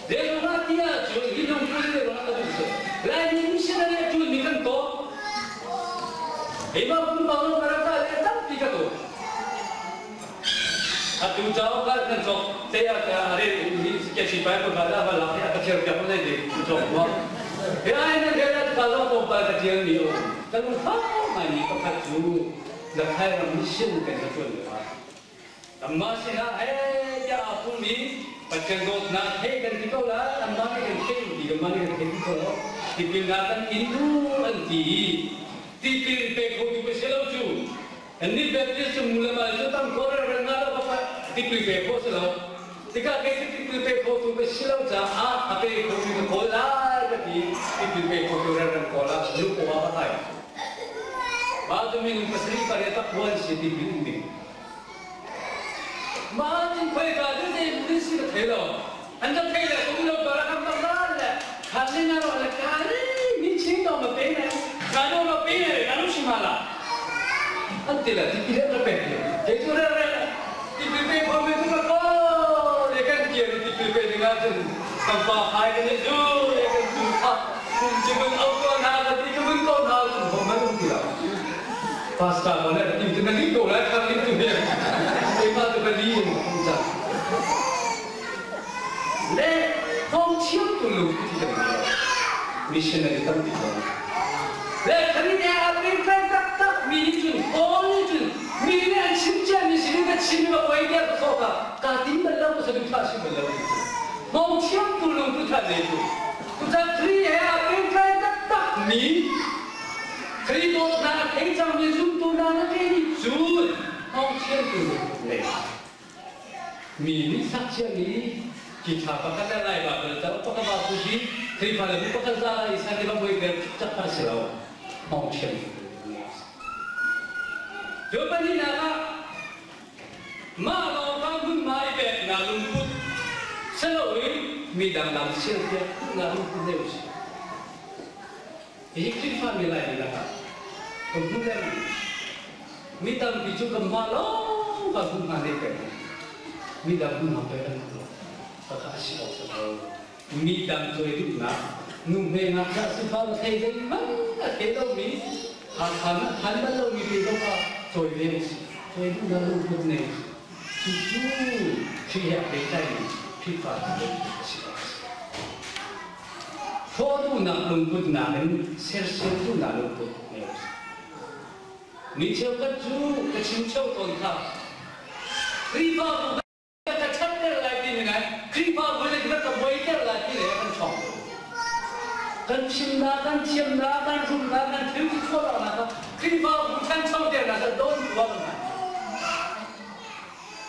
Zeiruangah ti ahcun hi lungput hi ruangah ka duh si. Laimi missionary a ṭuanmi kan tawh. Keimah pumpak zong ka rak kal i tampi ka tuah. Atu cauk ah kan cawk te ah ka rel hi ke pai pa ga va lak hi ka thiar piak nei de cawk ma he ai na he la ka lo ko pa ka tial mi o kan fa mai mi pakhat cu zakhai ram mission kan ka tuan le amma sin ah he ya a pum mi Pathian dawtnak he kan ti ko la amma nih kan thei ti kan ma nih kan thei ti ko lo tipil na kan in du an ti tipil pe kho tu ka si lo cu Annih Baptist cu mu le mal cu tam kho reng nga lo ka tipil pe khawh si lo. Tikah kei cu tipil pe khotu ka si lo caah a pe khotu ka kawl lai ka ti tipil pe khotu reng kawl ah lu ko ah ka kai. Mah cu minung pasarih pariat tak huan si tipil in ding. Mah cun khoika cu zei din si ka thei lo. An ka thei le kum lo ka rak kam ral le khan le na ro le ka le mi ching dong ma pe ne ka do ma pe ne ka lu shima la an ti la ti ti le pe ke chu re re ti pi pe ko me tu ka ko le kan kia ti pi pe ding ah cun kan pa khai kan ni zu le kan tu kha kum chi mun au ko na ka ti ka mun ko na cun ho man um ti la pastor ko le ti tu na li ko la kham ni tu he ke ma tu ka li cha Le thawngchiamtu lungput hi kan ngei lo. Missionary tampi zong. Le khani nih a pengtlai taktak mi nih cun Paul nih cun mi nih an chim ciami sin in ka chim i va poi tiah ka thawh ka ka tim bal lo ka saduhthah si bal lo ti cu. Thawngchiamtu lungput kha nei cu. Cucaah Khrih he aa pengtlai taktak mi Khrih dawtnak a thei cangmi zumtu hna na ke nih cun thawngchiamtu lungput nei. Mi nih sakchiami ki thla pakhat le lai Baibal cauk pakhat va pu hi Khrihfa le bu pakhat za lai i san i va buai ter cak kha si lo. Hmawng thiam Cu pahnihnak ah mah lawng ka hmunhma i peknak lungput si loin midang lam sialpiak duhnak lungput nei usih. Hihi Khrihfa mi Laimi lakah ka hmu lengmang. Mi tampi cu kanmah lawng kan hmuh hna nei peng. Midang hmunhma pek an duh lo. Khakha a si awk si lo. Midang cawi duhnak, nu hme ngakchia sifah na thei zeihmanh a thei lomi, Hakha na phan bal lomi te zong kha cawi ve usih. Cawi duhnak lungput nei usih. Cucu Khrih he a pehtlaimi Khrihfa hna lungput a si awk a si. Hrawh duhnak lungput nakin sersiam duhnak lungput ngei usih. Mi cheukhat cu ka chim cheu tawn kha. Khrihfabu ka ṭhatter lai ti mi ngai Khrihfabu nih na ka buaiter lai ti le kan ṭhawng. Kan chimnak, kan thiamnak, kan rumnak, kan thil ti khawhnak kha Khrihfabu ṭhanchoternak kha dawn tuah kan hman.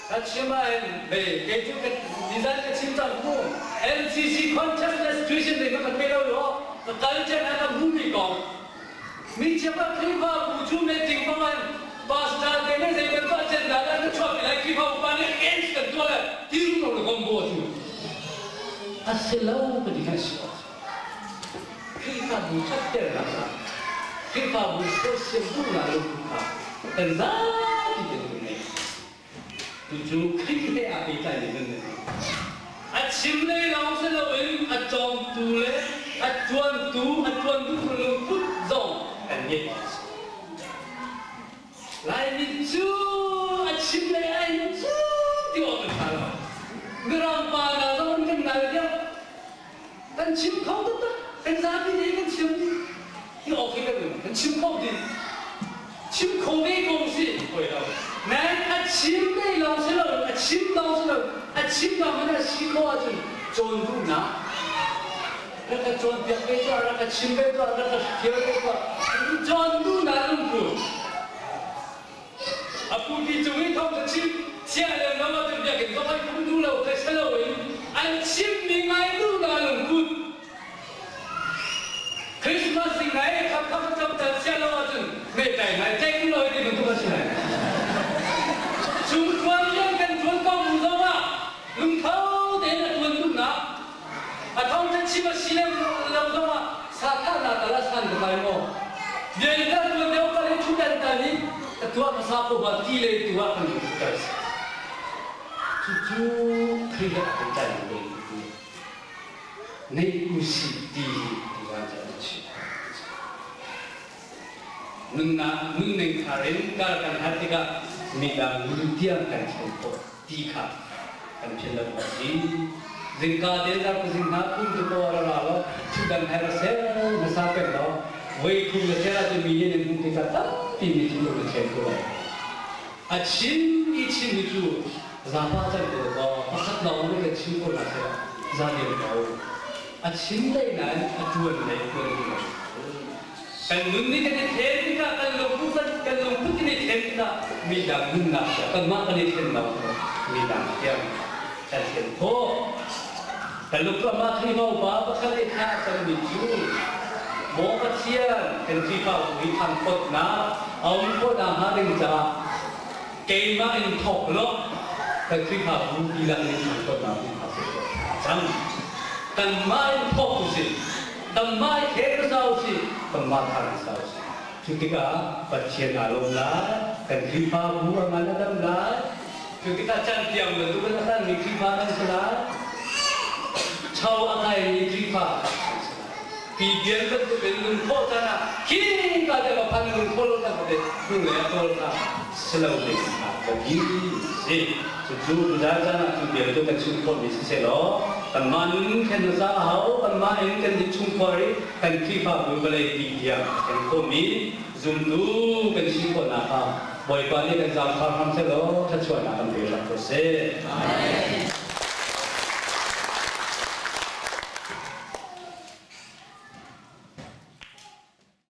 Ka chim ahhin hei kei cu ka nizan ka chim cang mu. NCC Consciousness Christian nih ka thei lo i ka culture ah ka hmuhmi kong. Mi cheukhat Khrihfabu cu meeting hmang in pastor te nih zei bantuk agenda dah na chuahpi lai Khrihfabu pa nih against kan tuah lai ti rumro le gombo a cu. A si lo ka ti khan si awk. Khrihfabu ṭhatternak ah Khrihfabu sersiam duhnak lungput kha kan zapi tein kan ngei. Cucu Khrih he aa pehtlaimi nun a si. A chim lei lawng si loin a cawngtu le a ṭuantu, a ṭuan duhtu lungput zong kan ngeih awk a si. Laimi cu a chim lei ai cu ti awk kan ṭha lo. Mirang pa hna zong an kan nal deuh. Kan chim kho taktak. Kan zapi nih kan chim ti awk hi kan um. Kan chim kho ding. Chim kho ve ko si koi lo. Nain a chim lei lawng si lo, a chim lawng si lo, a chim lawng in a si khawh ahcun cawn duhnak rak ka cawnpiak ve tuah, rak ka chim ve tuah, rak ka fial ve tuah. Cawn duhnak lungput. A pupi cung i thawng ka chim chia le no ahcun biakinn zong an phung duh lo kha si loin an chimmi ngai duh na lungput. Christmas ding ngai khap khap cam cal chia lo ahcun mehtai ngai ceih duh lo ti bantuk a si lai. Chung tuan lian kan tuan ko bu zong ah lungtho tein a tuan duhnak a thawng kan chim a si lo zong ah sa thahnak tal a san ka kai maw? Biain kan tuan deuh kal i thudan tal i ka tuah hmasa ko ba ti le tu ah kan lungput tal si. Cucu Khrih he a pehtlai mi nei usih ti ti van cu an chim. Nunnak nunning thar in kar kan har tikah midang nun tiang kan thlen khawh ti kha kan philh lo awk a si. Zingka te zarhpazing hna kum tu ko ra ra law thutdan he ra sel hmasa pek law voi thum na sel ahcun mi nih nan hmuh tikah tampi mi thinlung na thlen ko lai. A chim i chim hi cu zapa can ko kaw pakhat lawng nih kan chim ko na seh za lem ko. A chim lei nain a ṭuan lei ṭuan ding lo. Kan nun nih kan i then tikah kan lungput kan lungput kan i then tikah midang nunnak tiang kanmah kan i thlen lo midang tiang kan thlen khawh. Kan lungput amah Khrihfa upa pakhat i thah cangmi cu Maw Pathian kan Khrihfabu hi thangthawtnak a um khawh nakhnga ding caah keimah in thawk law kan Khrihfabu dihlak in thangthawtnak um hna seh cang. Kanmah in thawk usih. Kanmah i khen hmasa usih. Kanmah thar hmasa usih. Cu tikah Pathian aa lawm lai, kan Khrihfabu a ngan a dam lai. Cu tikah cantiang bantuk in a kalmi Khrihfa kan si lai. Cho a kaimi Khrihfa kan si lai. Pipian bantuk in lungthawh caan ah khi ka te va phan lungthawh lo tak te hnulei a kawl kha si lo ding kha biapi si. Cucu tuzaan caan ah cu bia cu kan chim khawhmi siseh law kanmah nun khen hmasa a hau, kanmah in kan innchungkhar i kan Khrihfabu vawlei pi tiang kan khawhmi zumtu kan si khawhnak kha Bawipa nih kan zaangfah hram seh law thluachuahnak kan pe hram ko seh.